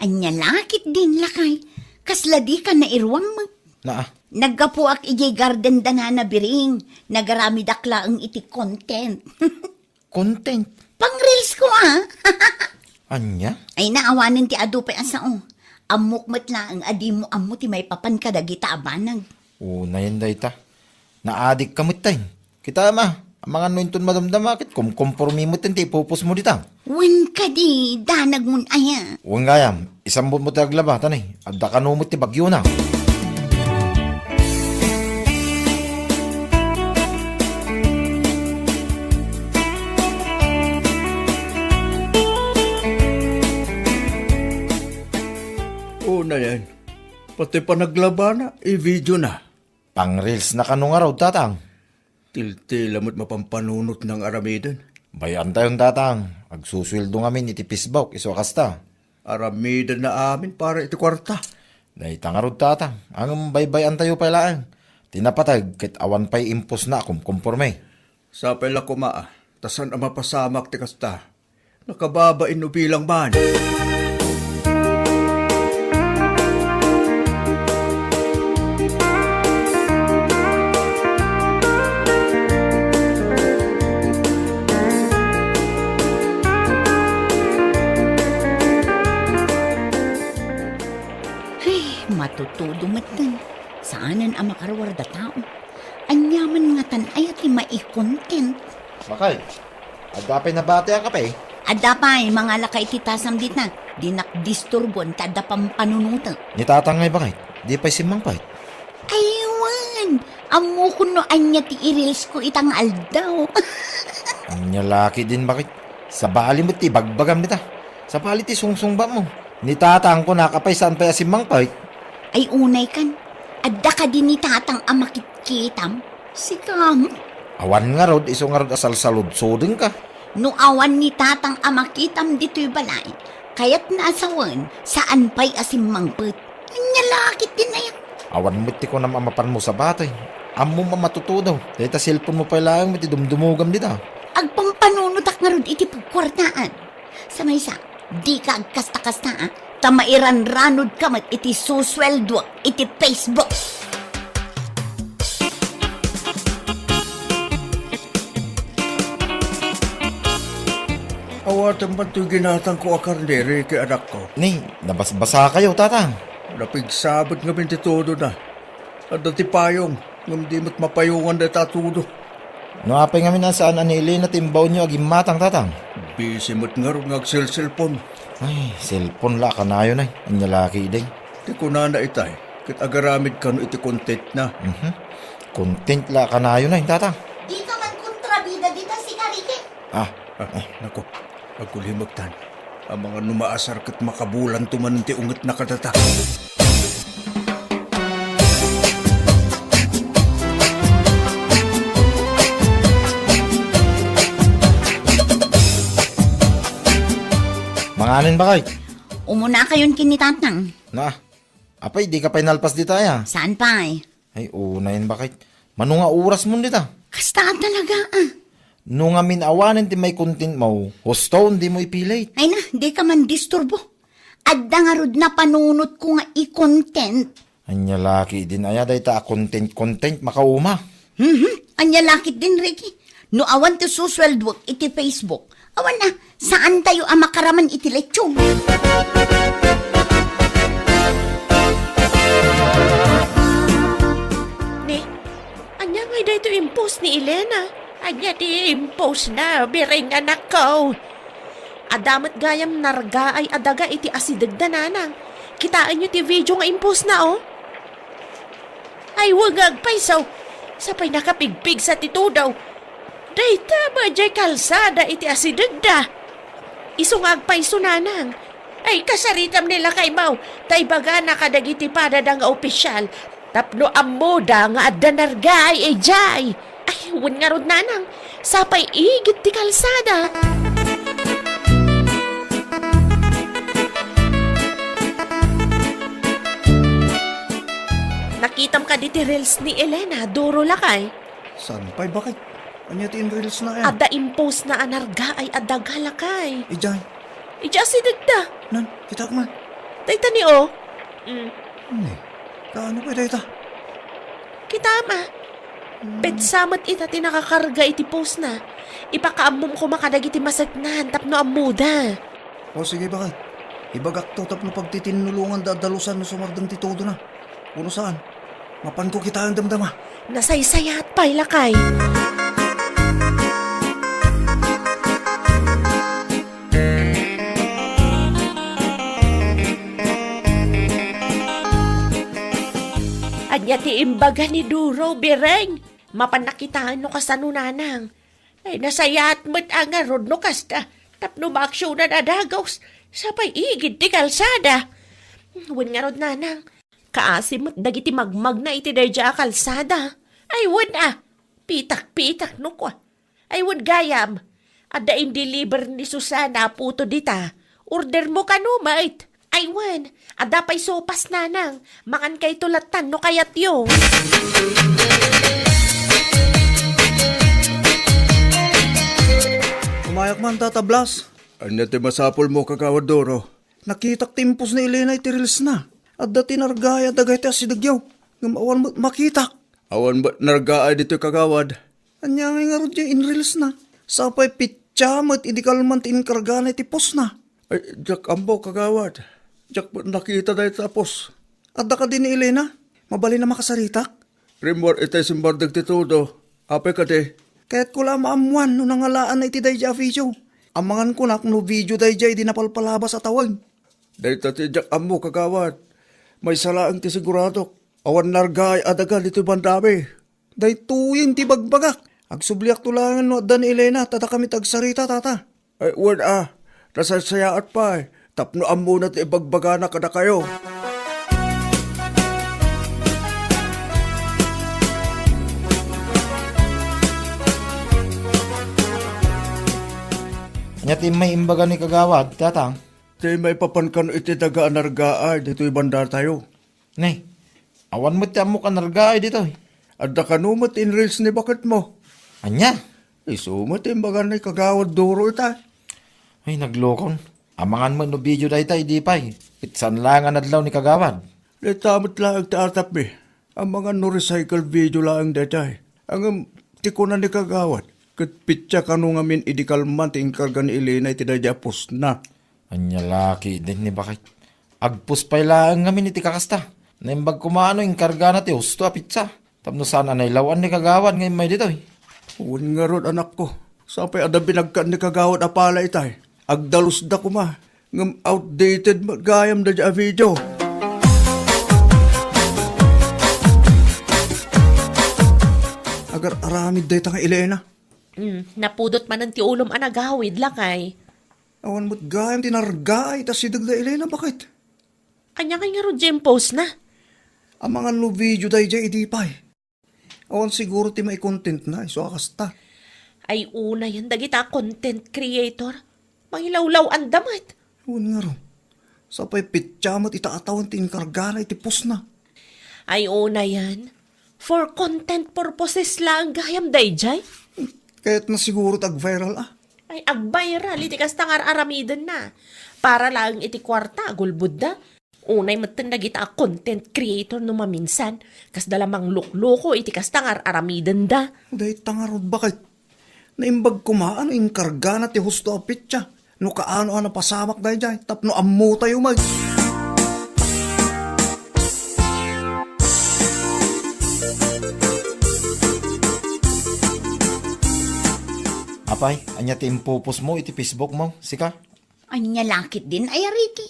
Ania la ketdin, lakay? Kasla dika nairuam met. Naa. Naggapuak idiay garden da Nana Biring. Nagaramidak laeng iti content. Content? Pang-reels ko, a. Ania? Ay, naawanen ti adu pay a sao. Ammok met laeng a dimo ammo ti maipapan kadagita a banag. Unayen dayta. Naadik ka met tay. Kita, ma, amangan no inton madamdama ket kumkompormi met ti ipupusmo dita. Wen kadi, danagmon aya. Wen gayam, isambutmo ti aglaba, ta ni, adda kano met ti bagyona. Unayen, pati panaglabana, i-videona. Pang-reels na kano ngarud, Tatang? Tiltila met mapampanunotna nga aramiden. Bay-antayon, Tatang. Agsusueldo ngamin iti Facebook, isu a kasta. Aramidenna amin para iti kuarta. Dayta ngarud, Tatang. Ngem baybay-antayo pay laeng. Ti napateg ket awan pay impusna a kumkomporme. Sapay la koma, ta saan a mapasamak ti kasta. Nakababain no bilang man. Ay, matutudo metten. Saanen a makaruar da tao. Ania man ngatan aya ti mai-content? Bakay, adda pay nabati a kape? Adda pay, mangala ka iti tasam dita. Dinak disturboen ta adda pampanunotek. Ni Tatang ngay, bakay, di pay simmangpet? Ay, wen. Ammokon no ania ti i-reels ko ita nga aldaw. Ania la ketdin, bakay? Sabali met ti ibagbagam dita. Sabali ti sungsungbatmo. Ni Tatang kunak apay saan pay a simmangpet? Ay, unay kan. Adda kadi ni Tatang a makitkitam? Sika met. Awan ngarud, isu ngarud a salsaludsodenka. No awan ni Tatang a makitam ditoy balay, kayatna a sawen, saan pay a simmangpet. Ania la ketdin aya? Awan met ti kunam a mapanmo sabati. Ammom a matutudo. Dayta cellphone mo pay laeng met ti dumdumogam dita. Agpampanunotak ngarud iti pagkuartaan. Sa maysa, dika agkasta-kasta, a, ta mairanranodka met iti susueldoak iti Facebook. Awaten man toy ginatangko a karne, Ricky, anakko. Ni, nabasbasakayo, Tatang. Napigsa met ngamin ti tudona. Adda ti payong, ngem di met mapayongan dayta a tudo. No apay ngamin a saan a ni Elena ti imbaonyo a gimmatang, Tatang? Busy met ngarud nga agselselpon. Ay, cellphone la a kanayon ay. Ania la ketdin? Ti kunana itay, ket agaramid kano iti contentna. Mhm. Content la a kanayon ay, Tatang. Dika man kontrabida dita, sika, Ricky. Ah. Ah, ay, nako. Agkulimektan. Amangan no maasar ket makabulanto manen ti ungetna kadata. Manganen, bakay? Umunakayon ken ni Tatang. Na, apay, dika pay nalpas dita aya? Saan pay? Ay, unayen, bakay. Mano nga orasmon dita? Kasta talaga, a. No ngamin awanen ti mai-contentmo, husto, dimo ipilit. Ay na, dika man disturbo. Adda ngarud napanunotko nga i-content. Ania la ketdin aya dayta a content-content, makauma? Mhm. Ania la ketdin, Ricky? No awan ti susueldoek iti Facebook, awan a, saantayo a makaraman iti lechon. Ni, ania ngay daytoy impo? Ania ti impostna, Biring, anakko? Adda met gayam nargaay a daga iti asidegda, nanang. Kitaenyo ti video nga impostna, o. Ay, wen nga agpayso. Sapay nakapigpigsa ti tudo. Dayta met diay kalsada iti asidegda. Isu nga agpayso, nanang. Ay, kasaritam ni lakaymo, ta ibagana kadagiti padada nga opisyal tapno ammoda nga adda nargaay idiay. Ay, wen ngarud, nanang, sapay igid ti kalsada. Nakitam kadi ti reels ni Elena, Doro, lakay? Saan pay, bakit? Ania ti in-reels na, eh? Adda impostna a nargaay a daga, lakay. Idiay? Idiay asidegda. Nan, kitaek man. Dayta ni, o. Mm. Ni, kaano pay dayta? Kitaem, a. Hmm. Petsa met ita ti nakakarga iti postna. Ipakaammom koma kadagiti maseknan tapno ammoda. O, sige, bakit? Ibagakto tapno pagtitinnulonganda a dalusan no sumardeng ti tudona. Wenno saan? Mapanko kitaen damdama. Nasaysayaat pay, lakay. Ania ti imbaga ni Duro, Biring? Mapanna kitaen no kasano, nanang. Ay, nasayaat met a ngarud no kasta, tapno maaksionan a dagus, sapay igid ti kalsada. Wen ngarud, nanang, kaasi met dagiti magmagna iti daydiay a kalsada. Ay, wen a, pitak-pitak no kua. Ay, wen gayam, adda in-deliver ni Susana a puto dita. Ordermo kano met. Ay, wen, adda pay sopas, nanang. Mangankayto lattan no kayatyo. Umayak man, Tata Blas. Ania ti masapulmo, Kagawad Doro? Nakitak ti impostna ni Elena iti reelsna. Adda ti nargaay a daga iti asidegyo. Ngem awan met makitak. Awan met nargaay ditoy, Kagawad. Ania ngay ngarud diay in-reelsna? Sapay petsa met idi kalman ti inkargana iti postna. Ay, diak ammo, Kagawad. Diak met nakita dayta a post. Adda kadi ni Elena? Mabalin a makasaritak? Rimmuar itay simmardeng ti tudo. Apay kadi? Kayatko la a maammoan no nangalaanna iti daydiay a video. Amangan kunak no video daydiay idi napalpalabas a tawag. Dayta ti diak ammo, Kagawad. Maysa laeng ti siguradok. Awan nargaay a daga ditoy bandami. Daytoyen ti bagbagak. Agsubliakto laengen no adda ni Elena, ta dakami ti agsarita, Tata. Ay, wen a, nasaysayaat pay, tapno ammona ti ibagbagana kadakayo. Ania ti maimbag ni Kagawad, Tatang? Ti maipapan kano iti daga a nargaay ditoy bandatayo. Nay, awan met ti ammok a nargaay ditoy. Adda kano met ti in-reels ni baketmo. Ania? Isu met ti imbagan ni Kagawad Duro ita. Ay, naglokon. Amangan met no video dayta idi pay. Ket saan laeng a nadlaw ni Kagawad. Dayta met laeng ti atapmi. Amangan no recycle video laeng dayta. Ngem ti kuna ni Kagawad, ket petsa kano ngamin idi kalman ti inkarga ni Elena iti daydiay a postna. Ania la ketdin ni bakay. Agpus pay laeng ngamin iti kakasta. Naimbag koma no inkargana ti husto a petsa. Tapno saan a nailaw-an ni Kagawad nga immay ditoy. Wen ngarud, anakko. Sapay adda binagkan ni Kagawad a pala itay. Agdalusda koma. Ngem outdated met gayam daydiay a video. Agar-aramid dayta nga Elena. Mm, napudot manen ti ulom a nagawid, lakay. Awan met gayam ti nargaay ta sideg da Elena, bakit? Ania ngay ngarud diay postna? Amangan no video daydiay idi pay. Awan siguro ti maicontentna, isu a kasta. Ay, unayen dagita a content creator. Mangilawlaw-anda met. Wen ngarud. Sapay petsa met ita a tawen ti inkargana iti postna. Ay, unayen. For content purposes laeng gayam daydiay? Kayatna siguro ti ag-viral, a. Ay, ag-viral iti kasta nga ar-aramidenna. Para laeng iti kuarta, agulbodda. Unay metten dagita a content creator no maminsan, kasda la manglukloko iti kasta nga ar-aramidenda. Dayta ngarud, bakit? Naimbag koma no inkargana ti husto a petsa. No kaano a napasamak daydiay tapno ammotayo met. Pay, ania ti impupos mo iti Facebook mo, sika? Ania la ketdin aya, Ricky?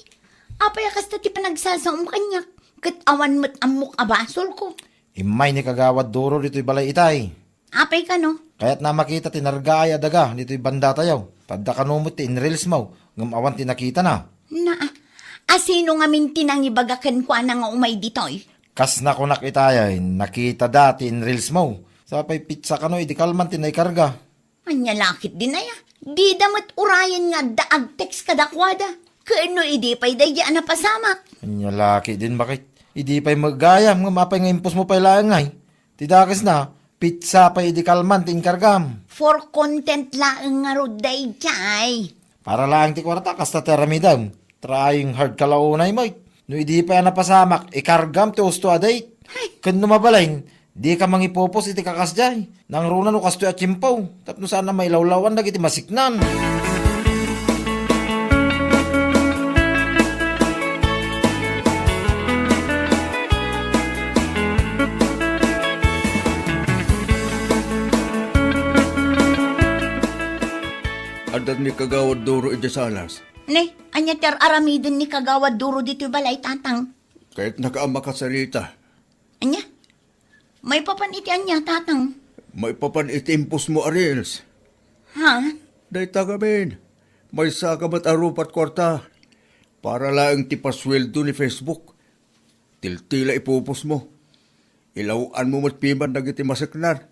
Apay a kasta ti panagsasaom kaniak, ket awan met ammok a basolko? Immay ni Kagawad Duro ditoy balay itay. Apay kano? Kayatna a makita ti nargaay a daga ditoy bandatayo. Tadda kano met ti in-reels mo, ngem awan ti nakitana. Na, asino ngamin ti nangibaga kenkuana nga umay ditoy? Kas nakunak itay, nakitada ti in-reels mo. Sapay petsa kano idi kalman ti naikarga. Ania la ketdin aya? Dida met urayen nga adda ag-text kadakuada. Ken no idi pay daydi a napasamak. Ania la ketdin, baket? Idi pay met gayam, ngem apay nga impos mo pay laeng ngay? Ti dakesna, petsa pay idi kalman ti inkargam. For content laeng ngarud daydiay. Para laeng ti kuarta, kasta ti aramidem. Trying hard ka la unay met. No idi pay a napasamak, ikargam ti husto a date. Ay. Ken no mabalin, dika mangipupos iti kakasdiay. Nangruna no kastoy a tiempo, tapno saan a mailawlawan dagiti masiknan. Adda ni Kagawad Duro idiay salas. Ne, ania ti ar-aramiden ni Kagawad Duro ditoy balay, Tatang? Kayatnaka a makasarita. Ania? Maipapan iti ania, Tatang? Maipapan iti impos mo a reels. Ha? Dayta ngamin, maysaka met a rupat kuarta para laeng ti pasueldo ni Facebook. Tiltila ipupos mo. Ilaw-an mo met piman dagiti maseknan.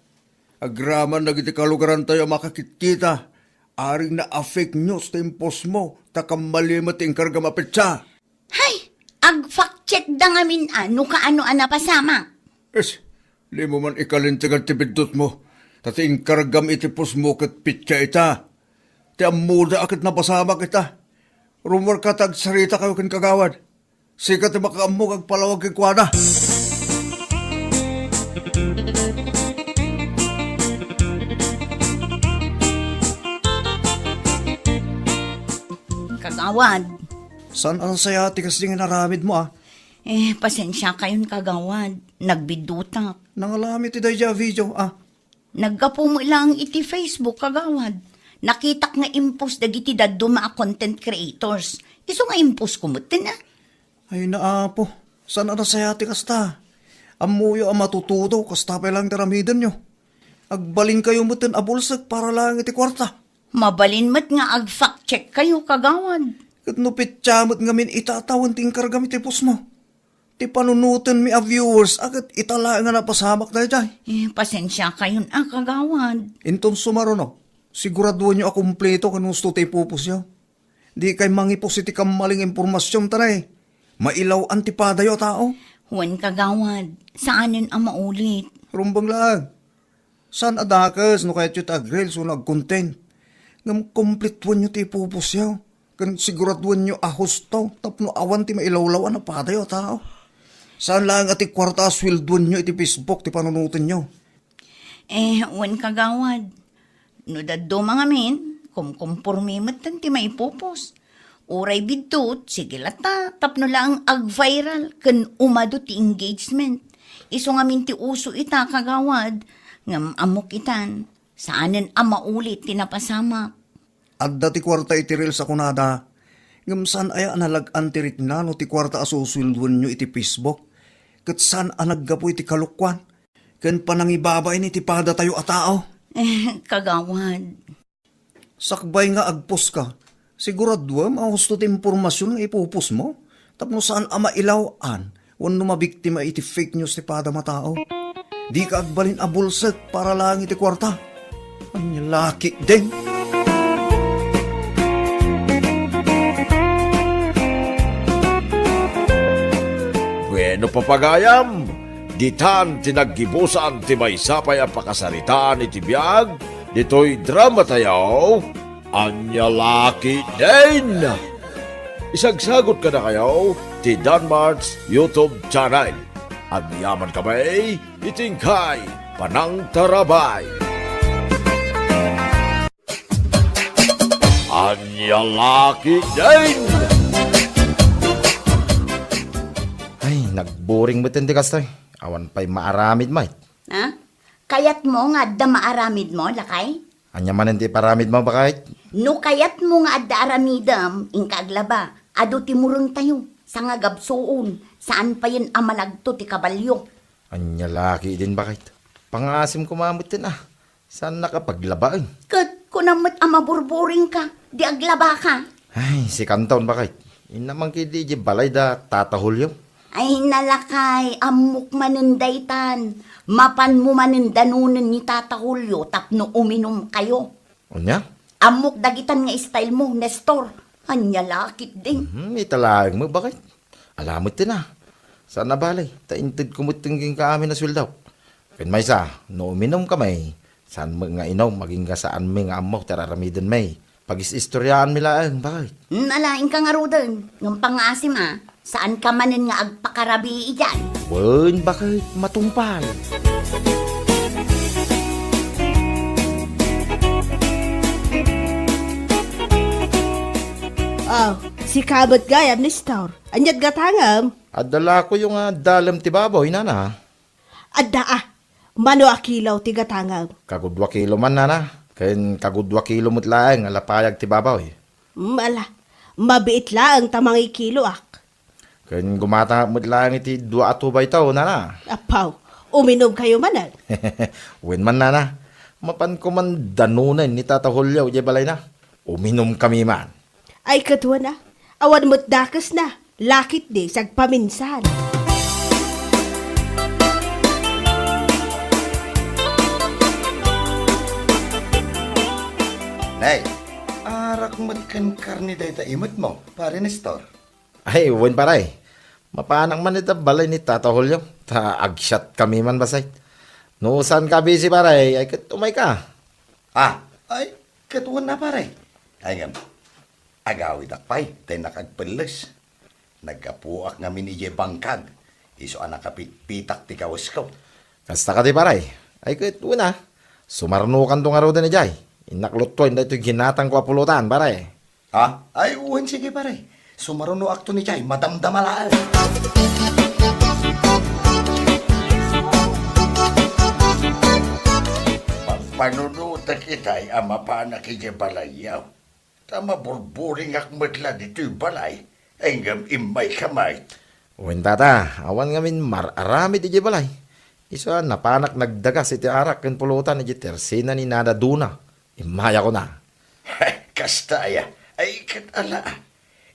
Agraman dagiti kalugarantayo a makakitkita. Aring na a fake news ti impos mo, ta kammali met ti inkargam a petsa. Hay! Ag-fact check da ngamin a no kaano a napasamak. Es, dimo man ikalintegan ti biddutmo, ta ti inkargam iti post mo ket petsa ita. Ti ammoda a ket napasamak ita. Rummuarka ta agsarita kayo ken Kagawad. Sika ti makaammo nga agpalawag kenkuana. Kagawad. Saan a nasaya ti kasdi nga inaramidmo, a? Eh, pasensia kayon, Kagawad. Nagbiddutak. Nangalami ti daydiay a video, a? Naggapu met laeng iti Facebook, Kagawad. Nakitak nga impost dagiti dadduma a content creators. Isu nga impost ko metten, a? Ay, naapo. Saan a nasaya ti kasta? Ammoyo a matutudo, kasta pay laeng ti aramidenyo. Agbalinkayo metten a bulsek para laeng iti kuarta. Mabalin met nga ag-fact check kayo, Kagawad. Ket no petsa met ngamin ita a tawen ti inkargam iti post mo, ti panunotenmi a viewers a ket ita laeng a napasamak daydiay. Eh, pasensia kayon a, Kagawad. Inton sumaruno, siguraduenyo a kumpleto ken husto ti ipupostyo. Dikay mangipos iti kammaling impormasion, ta ne, mailaw-an ti padayo a tao. Wen, Kagawad, saanen a maulit. Rumbeng laeng. Saan a dakes no kayatyo ti ag-reels wenno ag-content. Ngem kumpletuenyo ti ipupostyo, ken siguraduenyo a husto tapno awan ti mailawlaw-an a padayo a tao. Saan laeng a ti kuarta a sueldoenyo iti Facebook ti panunotenyo. Eh, wen, Kagawad. No dadduma ngamin, kumkumpormi metten ti maipupos. Uray biddut, sige latta, tapno laeng ag-viral ken umadu ti engagement. Isu ngamin ti uso ita, Kagawad, ngem ammok itan, saanen a maulit ti napasamak. Adda ti kuarta iti reels a kunada, ngem saan aya a nalag-an ti rikna no ti kuarta a susueldoenyo iti Facebook ket saan a naggapu iti kalokuan ken panangibabain iti padatayo a tao. Eh, Kagawad. Sakbay nga agpost ka, siguraduem a husto ti impormasion nga ipupos mo tapno saan a mailaw-an wenno mabiktima iti fake news ti padam a tao. Dika agbalin a bulsek para laeng iti kuarta. Ania la ketdin? Bueno, papagayam, ditan ti naggibusan ti maysa pay a pakasaritaan iti biag ditoy dramatayo, Ania la ketdin. Isagsagot kadakayo ti Danmart's YouTube channel. Agyaman kami iti inkay panangtarabay. Ania la ketdin. Ay, nagboring met ti kastoy. Awan pay maaramid met. Ha? Kayatmo nga adda maaramidmo, lakay? Ania manen ti iparamidmo, baket? No kayatmo nga adda aramidem, inka aglaba. Adu ti murengtayo. Sangagabsuon, saan payen a managto ti kabalio. Ania la ketdin, baket? Pangaasim koma metten a. Saannaka paglabaen. Ket kunam met a maburburingka, di aglabaka. Ay, sikanton, baket. Inna man ketdi idiay balay da Tata Julio. Ay, nalakay, ammok manen daytan. Mapanmo manen danonen ni Tata Julio tapno uminumkayo. Ania? Ammok dagitan nga style mo, Nestor. Ania la ketdin? Mhm, ita laeng met, baket. Ala metten a. Saan a bale, ta intedko metten kenka amin a sueldok. Ken maysa, no uminumkami, saan met nga inum, agingga saanmi nga ammo ti ar-aramidenmi. Pagis-istoriaanmi laeng, baket. Nalaingka ngaruden, ngem pangaasim a, saanka manen nga agpakarabii idiay. Wen, baket, matungpal. Oh, sika met gayam, Nestor. Ania't gatangem? Adda lakoyo nga dalem ti baboy, nana. Adda a. Mano a kilo ti gatangem? Kagudua kilo man, nana. Ken kagudua kilo met laeng a lapayag ti baboy. Mm, ala. Mabiit laeng ta mangikiloak. Ken gumatangak met laeng iti dua a tubayto, nana. Apaw, uminumkayo manen? Wen man, nana. Mapanko man danonen ni Tata Julio idiay balayna. Uminumkami man. Ay, ket wen a. Awan met dakesna. Laketdi, sagpaminsan. Nay, arak met ken karne dayta imetmo, Pare Nestor. Ay, wen, pare. Mapanak man ita balay ni Tata Julio. Ta agsiatkami man, baket. No saanka a busy, pare, ay ket umayka. Ah, ay, ket wen a, pare. Ay ngem, agawidak pay ta innak agpelles. Naggapuak ngamin idiay bangkag, isu a nakapitpitak ti kawesko. Kasta kadi, pare? Ay ket wen a, sumarnokanto ngaruden idiay. Innak lutuen daytoy ginatangko a pulutan, pare. Ha? Ay, wen, sige, pare. Sumarunoakton idiay, madamdama laeng. Pampanunotek itay a mapanak idiay balayyo. Ta maburburingak met la ditoy balay, ngem immayka met. Wen, tata, awan ngamin mar-aramid idiay balay. Isu a napanak nagdagas iti arak ken pulutan idiay tersena ni Nana Duna. Immayakon a. Kasta aya? Ay, ket ala.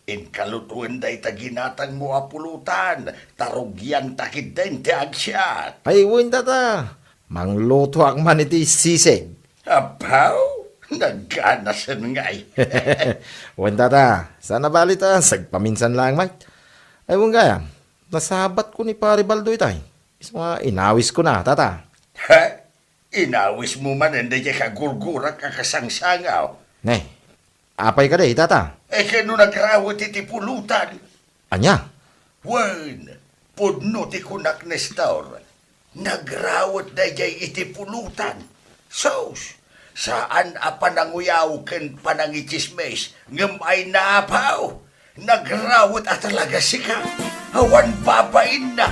Inka lutuen dayta ginatangmo a pulutan, ta rugianta ketdin ti agsiat. Ay, wen, tata. Manglutoak man iti sisig. Apaw, nagganasen ngay. Wen, tata, saan a bale ta sagpaminsan laeng met. Ay, wen gayam, nasabatko ni Pare Baldo itay. Isu nga inawiskona, tata. Ha? Inawismo manen daydiay kagurgurak a kasangsangaw? Ne, apay kadi, tata? E, ken no nagrawet iti pulutan? Ania? Wen, pudno ti kunak, Nestor. Nagrawet daydiay iti pulutan. Sus, saan a pananguyaw ken panangitsismis, ngem ay naapaw. Nagrawet a talaga sika. Awan babainna.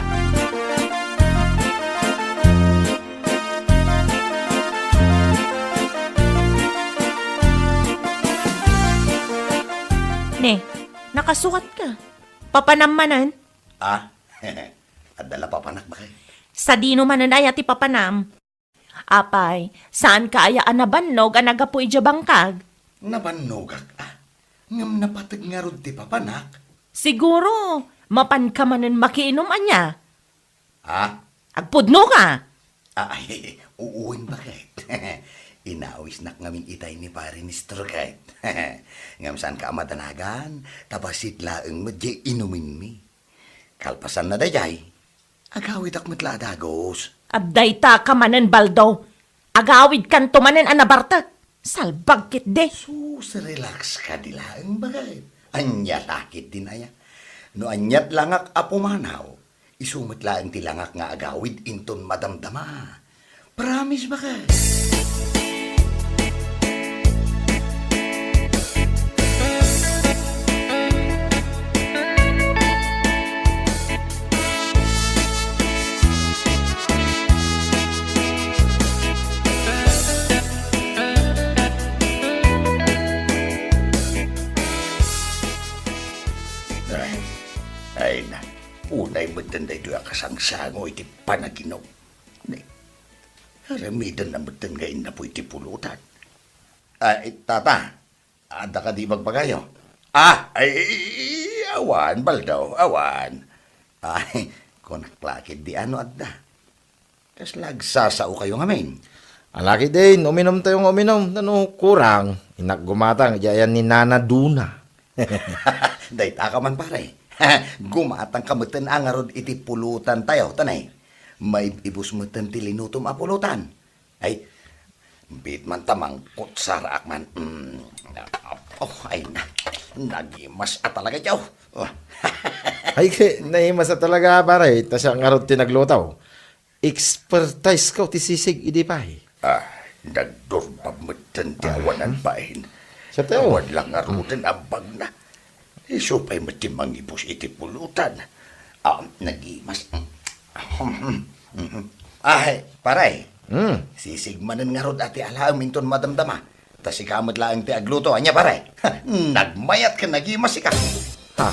Ne, nakasukatka. Papanam manen? Ah, adda la papanak, baket. Sadino manen aya ti papanam? Apay, saanka aya a nabannog a naggapu idiay bangkag? Nabannogak a. Ngem napateg ngarud ti papanak. Siguro, mapanka manen makiinum ania? Ah? Agpudnoka! Ah, ay, uwen, baket. Inawisnak ngamin itay ni Pare Nestor ket. Ngem saanka a madanagan, ta bassit laeng met diay inumenmi. Kalpasanna daydiay, agawidak met la a dagus. Adda itaka manen, Baldo. Agawidkanto manen a nabartek. Salbag ketdi. Sus, relax kadi laeng, baket. Ania la ketdin aya? No aniat langak a pumanaw, isu met laeng ti langak nga agawid inton madamdama. Promise, baket. Unay metten daytoy a kasangsango iti panaginum. Ni, aramidenna metten nga innapoy iti pulutan. Ay, tata, adda kadi ibagbagayo? Ah, ay, awan, Baldo, awan. Ay, kunak la ketdi no adda. Kasla agsasaokayo ngamin? Ala ketdin, uminumtayo nga uminum. Tano kurang, innak gumatang idiay ayan ni Nana Duna. Dayta ka man, pare. Gumatang ka metten a ngarud iti pulutantayo, tanay. Maib-ibus metten ti linutom a pulutan. Ay, bit man ta mangkutsaraak man. Mm. Oh, ay na. Nagimas a talaga, Joe. Oh. Ay, ke, naimas a talaga, pare. Ta siak ngarud ti nagluto. Expertise ko ti sisig idi pay. Ah, nagdurbab metten ti awanan bain. Sa tao. Awan lang ngaruden a bagna. Isu pay met ti mangibus iti pulutan. Ah, nagimas. Ah, pare. Hmm. Sisig manen ngarud a ti alaem inton madamdama. Ta sika met laeng ti agluto. Ania, pare? Nagmayat ken nagimas sika. Ha?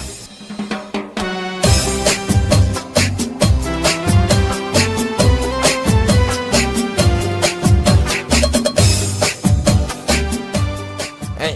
Ay,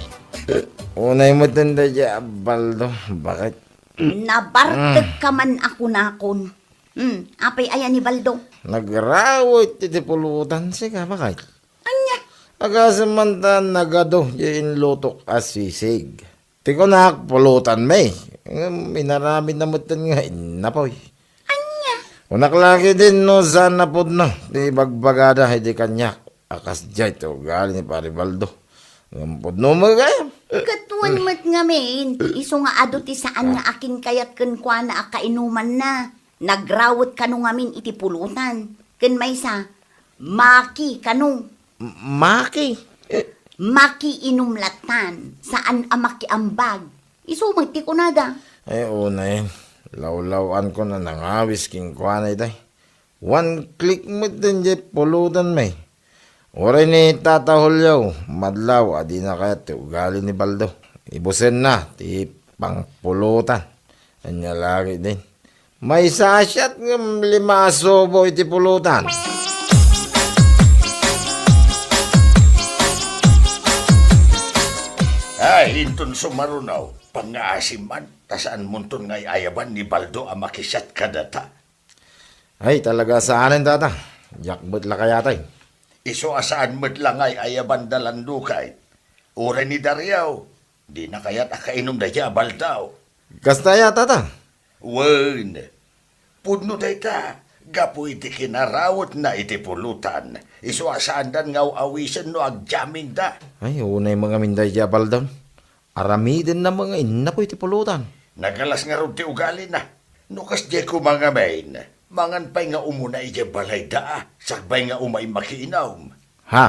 unay metten daydiay a Baldo. Bakit? Nabartek ka man a kunakon. Hmm, apay aya ni Baldo? Nagrawet iti pulutan sika, bakit? Ania? Agasem man ta nagadu diay inlutok a sisig. Ti kunak, pulutan met. Ngem inaramidna metten nga innapoy. Ania? Kunak la ketdin no saan a pudno ti ibagbagada idi kaniak a kasdiay ti ugali ni Pare Baldo. Ngem pudno met gayam. Ket wen met ngamin, isu nga adu ti saan nga akinkayat kenkuana a kainumanna. Nagrawet kano ngamin iti pulutan. Ken maysa, maki kano. M-, maki? Eh. Makiinum lattan, saan a makiambag. Isu met ti kunada. Ay, unay. Lawlaw-anko a nangawis kenkuana itay. One click met daydiay pulutan met. Uray ni Tata Julio, madlaw a dina kayat ti ugali ni Baldo. Ibusenna ti pangpulutan. Ania la ketdin. Maysa a shot ngem lima a subo iti pulutan. Ay, inton sumaruno, pangngaasim man, ta saanmonton nga ay-ayaban ni Baldo a makishot kadata. Ay, talaga saanen, tata. Diak met la kayatay. Isu a saan met la nga ay-ayaban da Landukay. Uray ni Dario, dina kayat a kainom daydiay a Baldo. Kasta aya, tata? Wen, pudno dayta, gapu iti kinarawetna iti pulutan. Isu a saandan nga aw-awisen no agjammingda. Ay, unay met ngamin daydiay a Baldo. Aramidenna met nga innapoy ti pulutan. Nagalas ngarud ti ugalina. No kasdiay koma ngamin, mangan pay nga umuna idiay balayda, sakbay nga umay makiinum. Ha?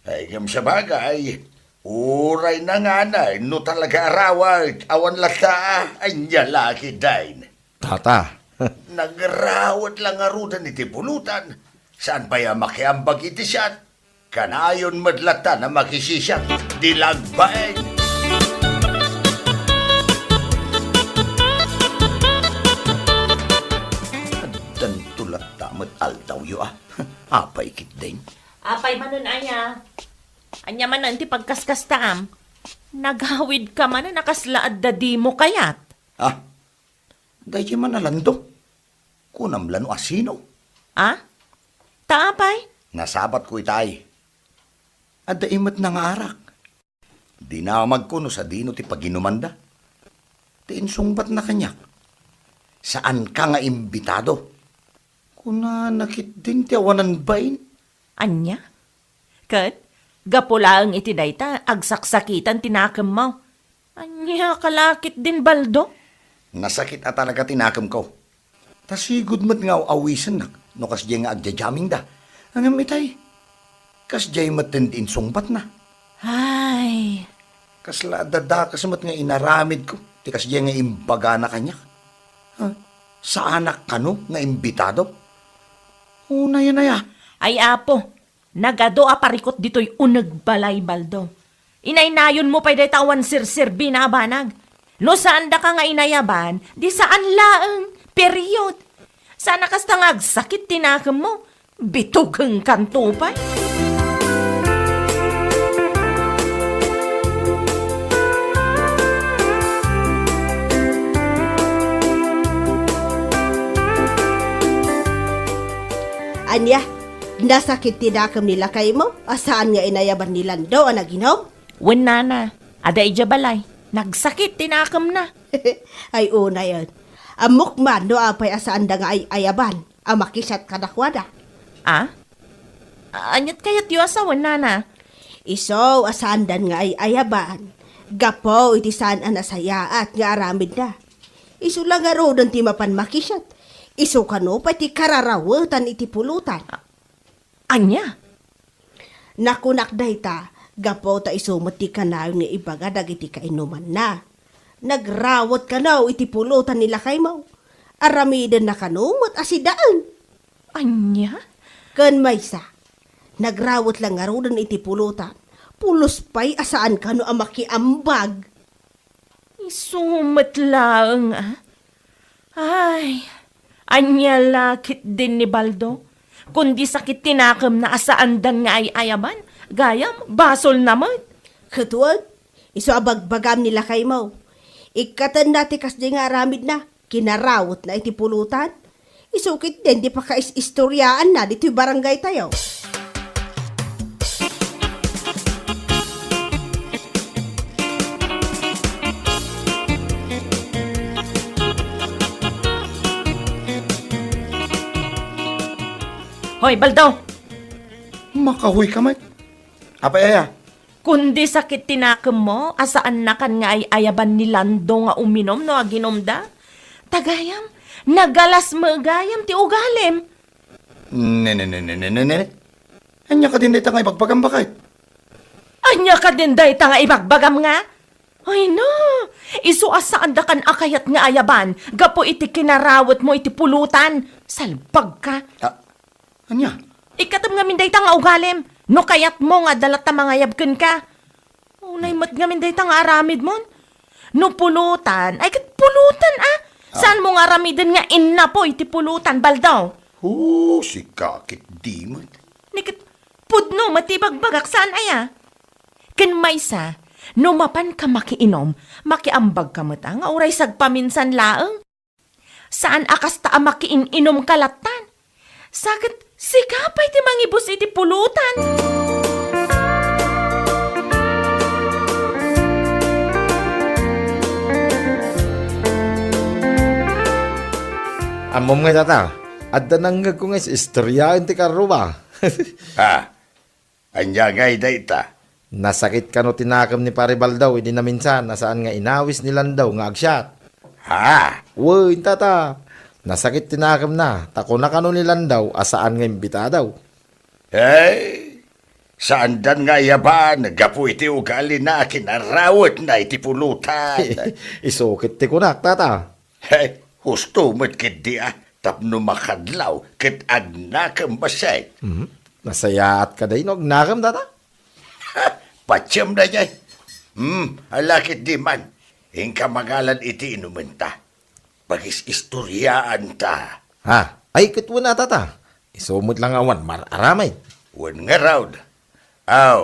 Ay, ngem sabagay, uray nanganay, no talaga a rawet, awan latta, ania la ketdin. Tata. Nagrawet la ngaruden iti pulutan, saan pay a makiambag iti shot. Kanayon met latta a makisishot, di la agbain. Addanto latta met aldawyo, a. Apay ketdin? Apay manen aya? Ania manen ti pagkaskastaam? Nagawid ka manen a kasla adda dimo kayat. Ah, daydiay man a Lando. Kunam la no asino? Ah? Ta apay? Nasabatko itay. Adda imet na nga arak. Dinamagko no sadino ti paginumanda. Ti insungbatna kaniak, saanka nga imbitado. Kunana ketdin ti awanan bain. Ania? Ket, gapu laeng iti dayta, agsaksakitan ti nakemmo. Ania ka la ketdin, Baldo? Nasakit a talaga ti nakemko. Ta sigud met nga aw-awisennak no kasdiay nga agjajammingda. Ngem itay, kasdiay metten ti insungbatna. Ay. Kasla adda dakes met nga inaramidko ti kasdiay nga imbagana kaniak. Ha? Saanak kano nga imbitado? Unayen aya? Ay, Apo, nagadu a parikut ditoy uneg balay, Baldo. Inaynayonmo pay dayta awan serserbina a banag. No saandaka nga inayaban, di saan laeng, Period. Saan a kasta nga agsakit ti nakemmo. Bitugengkanto pay. Ania, nasakit ti nakem ni lakaymo a saan nga inayaban ni Lando a naginom? Wen, nana, adda idiay balay. Nagsakit ti nakemna. Ay, unayen. Ammok man no apay a saanda nga ay-ayaban a makisiat kadakuada. Ah? Aniat kayatyo a sawen, nana? Isu a saandan nga ay-ayaban, gapu iti saan a nasayaat nga aramidna. Isu la ngaruden ti mapan makisiat. Isu kano pay ti kararawetan iti pulotan. Ania? Nakunak dayta, gapu ta isu met ti kanayon nga ibaga dagiti kainumanna. Nagrawet kano iti pulotan ni lakaymo. Aramidenna kano met a sidaen. Ania? Ken maysa, nagrawet la ngaruden iti pulotan. Pulos pay a saan kano a makiambag. Isu met laeng, a? Ay, ania la ketdin ni Baldo? Kundi sakit ti nakemna a saandan nga ay-ayaban, gayam, basolna met. Ket wen, isu a bagbagam ni lakaymo. Ikkatenna ti kasdi nga aramidna, kinarawetna iti pulotan. Isu ketdin ti pakais-istoriaanna ditoy barangaytayo. Hoy, Baldo! Makahuy ka met. Apay aya? Kundi sakit ti nakemmo a saannakan nga ay-ayaban ni Lando nga uminom no aginumda. Ta gayam, nagalas met gayam ti ugalim. Ne, ne, ne, ne, ne, ne, ne. Ania kadin dayta nga ibagbagam, baket? Ania kadin dayta nga ibagbagam nga? Ay na, isu a saandakan a kayat nga ayaban gapu iti kinarawetmo iti pulotan. Salbagka. Ah, ania? Ikkatem ngamin dayta nga ugalim. No kayatmo nga adda latta mangayab kenka. Unay met ngamin dayta nga aramidmon. No pulotan, ay ket pulotan, a. Ah. Saanmo nga aramiden nga innapo iti pulotan, Baldo? Hu, sika ket di met. Ni ket pudno met ti ibagbagak, saan aya? Ken maysa, no mapanka makiinom, makiambagka met, a, nga uray sagpaminsan laeng. Saan a kasta a makiin-inumka lattan. Sa ket sika pay ti mangibus iti pulotan. Ammom ngay, tata, adda nangngegko nga is-istoriaen ti karrua. Ah, ania ngay dayta? Nasakit kano ti nakem ni Pare Baldaw idi naminsan a saan nga inawis ni Landaw nga agsiat. Ha? Wen, tata. Nasakit ti nakemna, ta kuna kano ni Landaw a saan nga imbitadaw. Hey, saandan nga ayaban gapu iti ugalina a kinarawetna iti pulutan. Isu ket ti kunak, tata. Hey, husto met ketdi a, tapno makadlaw ket agnakem bassit. Mhm. Nasayaat kadi no agnakem, tata? Patiem daydiay. Hmm, ala ketdi man. Inka mangalan iti inumenta. Pagis-istoriaanta. Ha? Ay, ket wen a, tata. Isu met la nga awan mar-aramid. Wen ngarud. Aw,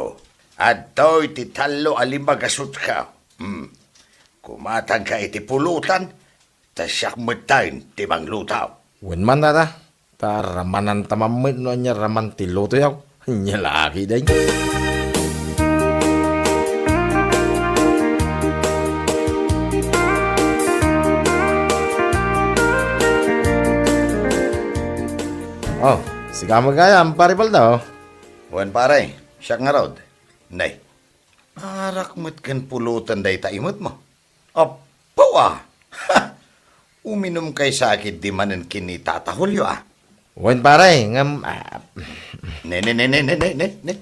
adtoy ti tallo a limagasutko. Hmm. Kumatangka iti pulutan, ta siak metten ti mangluto. Wen man, tata. Ta ramananta man met no ania raman ti lutoyo. Ania la ketdi. Oh, sika met gayam, Pare Baldaw. Wen, pare, siak ngarud. Nay, arak met ken pulutan dayta imetmo. Apo, a! Ha! Uminumkay sa ketdi manen ken ni Tata Julio, a? Wen, pare, ngem, a, Ne, ne, ne, ne, ne, ne, ne, ne.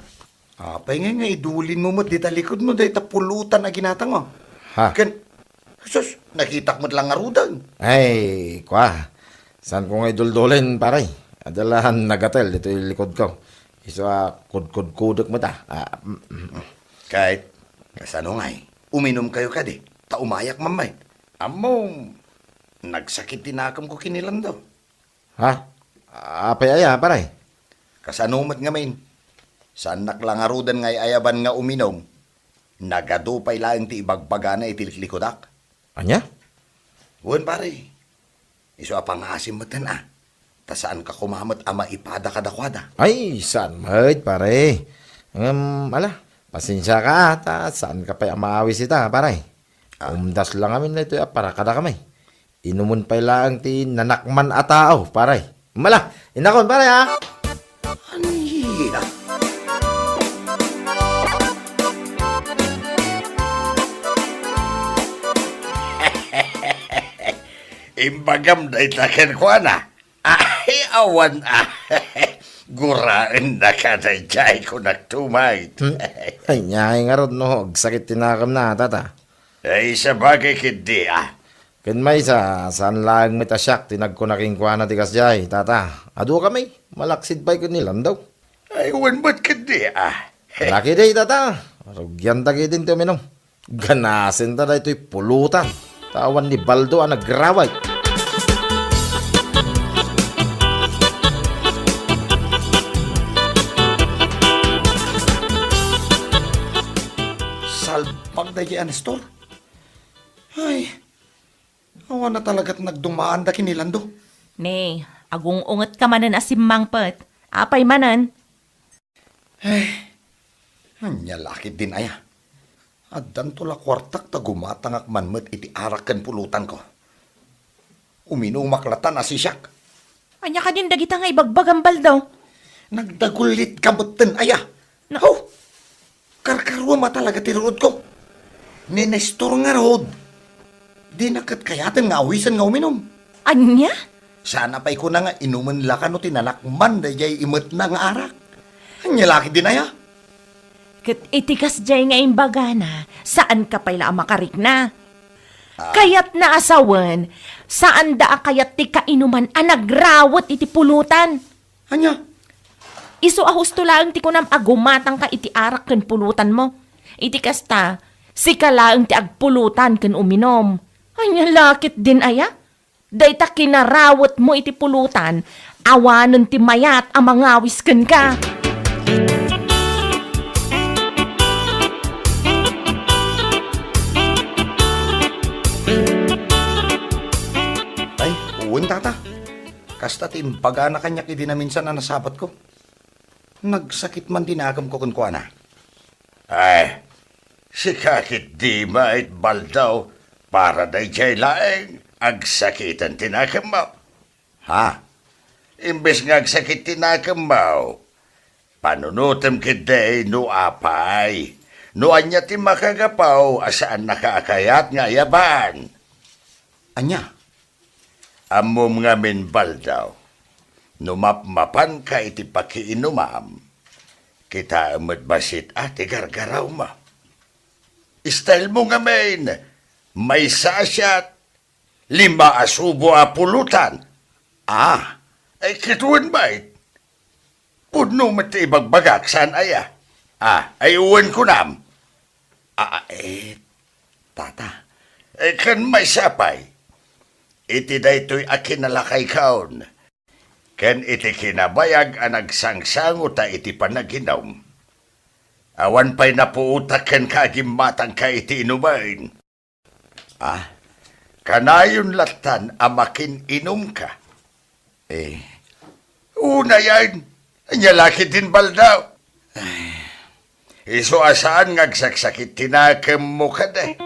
Apay ngay nga idulinmo met dita likodmo dayta pulutan a ginatangmo? Ha? Ken, sus, nakitak met la ngaruden. Ay, kua. Saanko nga iduldulen, pare. Adda la nagatel ditoy likodko. Isu a kudkudkudek met, a. A, mm, mm. Ket, kasano ngay? Uminumkayo kadi, ta umayak man met. Ammom, Nagsakit ti nakemko ken ni Lando. Ha? Apay aya, pare? Kasano met ngamin? Saannak la ngaruden nga ay-ayaban nga uminum. Nagadu pay laeng ti ibagbagana iti liklikudak. Ania? Wen, pare. Isu a pangngaasim metten a. Ta saanka koma met a maipada kadakuada. Ay, saan met, pare. Ngem, ala, pasensiaka, ta saanka pay a maawis ita, pare. Ah. Umdas la ngamin daytoy a para kadakami. Inumen pay laeng ti nanakman a tao, pare. Mala, inakon, pare, ha? Ania? Imbagam dayta kenkuana. Ay, awan a. Guraenna kadaydiay, kunak tumay. Hmm? Ay, nia ngarud no agsakit ti nakemna, tata? Ay, sabagay ketdi a. Ken maysa, saan laeng met a siak ti nagkuna kenkuana ti kasdiay, tata. Adukami, malaksid pay ken ni Lando. Ay, wen met ketdi a. Laki day, tata. Rugianta ketdin ti uminum. Ganasenta daytoy pulutan. Ta awan ni Baldo a nagraway. Salbag daydiay a Nestor. Ay, awan a talagat nagdumaanda ken ni Lando. Ne, agung-ungetka manen a simmangpet. Apay manen? Ay, ania la ketdin aya? Addanto la kuartak ta gumatangak man met iti arak ken pulutanko. Uminumak latan a sisiak. Ania kadin dagita nga ibagbagam, Baldo? Nagdagullitka metten aya? Na- Haw! Karkaruam a talaga ti ruodko. Ni Nestor ngarud, dina ket kayaten nga awisen nga uminum. Ania? Saan a pay kuna nga inumen la kano ti nanakman daydiay imetna nga arak. Ania la ketdin aya? Ket iti kasdiay nga imbagana, saanka pay la a makarikna. Ah. Kayatna a sawen, saanda a kayat ti kainuman a nagrawet iti pulutan. Ania? Isu a husto laeng ti kunam a gumatangka iti arak ken pulutanmo. Iti kasta, sika laeng ti agpulutan ken uminum. Ania la ketdin aya? Dayta kinarawetmo iti pulutan, awanen ti mayat a mangawis kenka. Ay, wen, tata. Kasta ti imbagana kaniak idi naminsan a nasabatko. Nagsakit man ti nakemko kenkuana. Ay, sika ketdi met, Baldo, para daydiay laeng agsakiten ti nakemmo. Ha? Imbes nga agsakit ti nakemmo, panunotem ketdi no apay, no ania ti makagapu a saannaka a kayat nga ayaban. Ania? Ammom ngamin, Baldo, no mapmapanka iti pakiinumam, kitaem met bassit a ti gargarawmo. Stylemo ngamin, maysa a shot, lima a subo a pulutan. Ah, ay, ket wen met. Pudno met ti ibagbagak, saan aya? Ah, ay, wen kunam. Ah, eh, tata. Eh, ken maysa pay, iti daytoy a kinalakaykon, ken iti kinabayag a nagsangsango ta iti panaginum, awan pay napuotak kenka a gimmatangka iti inumen. Ah, kanayon lattan a makin-inumka. Eh, unayen, ania la ketdin, Baldo? Ay, isu a saan nga agsaksakit ti nakemmo kadi.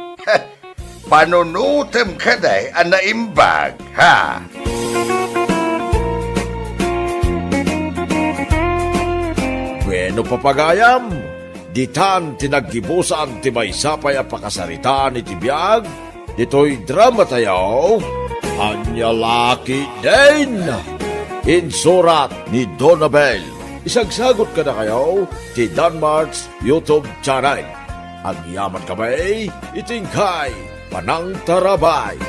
Panunotem kadi a naimbag, ha? Bueno, papagayam, ditan ti naggibusan ti maysa pay a pakasaritaan iti biag ditoy dramatayo, Ania la ketdin? Insurat ni Donabel. Isagsagot kadakayo ti Danmart's YouTube channel. Agyaman kami iti inkay panangtarabay.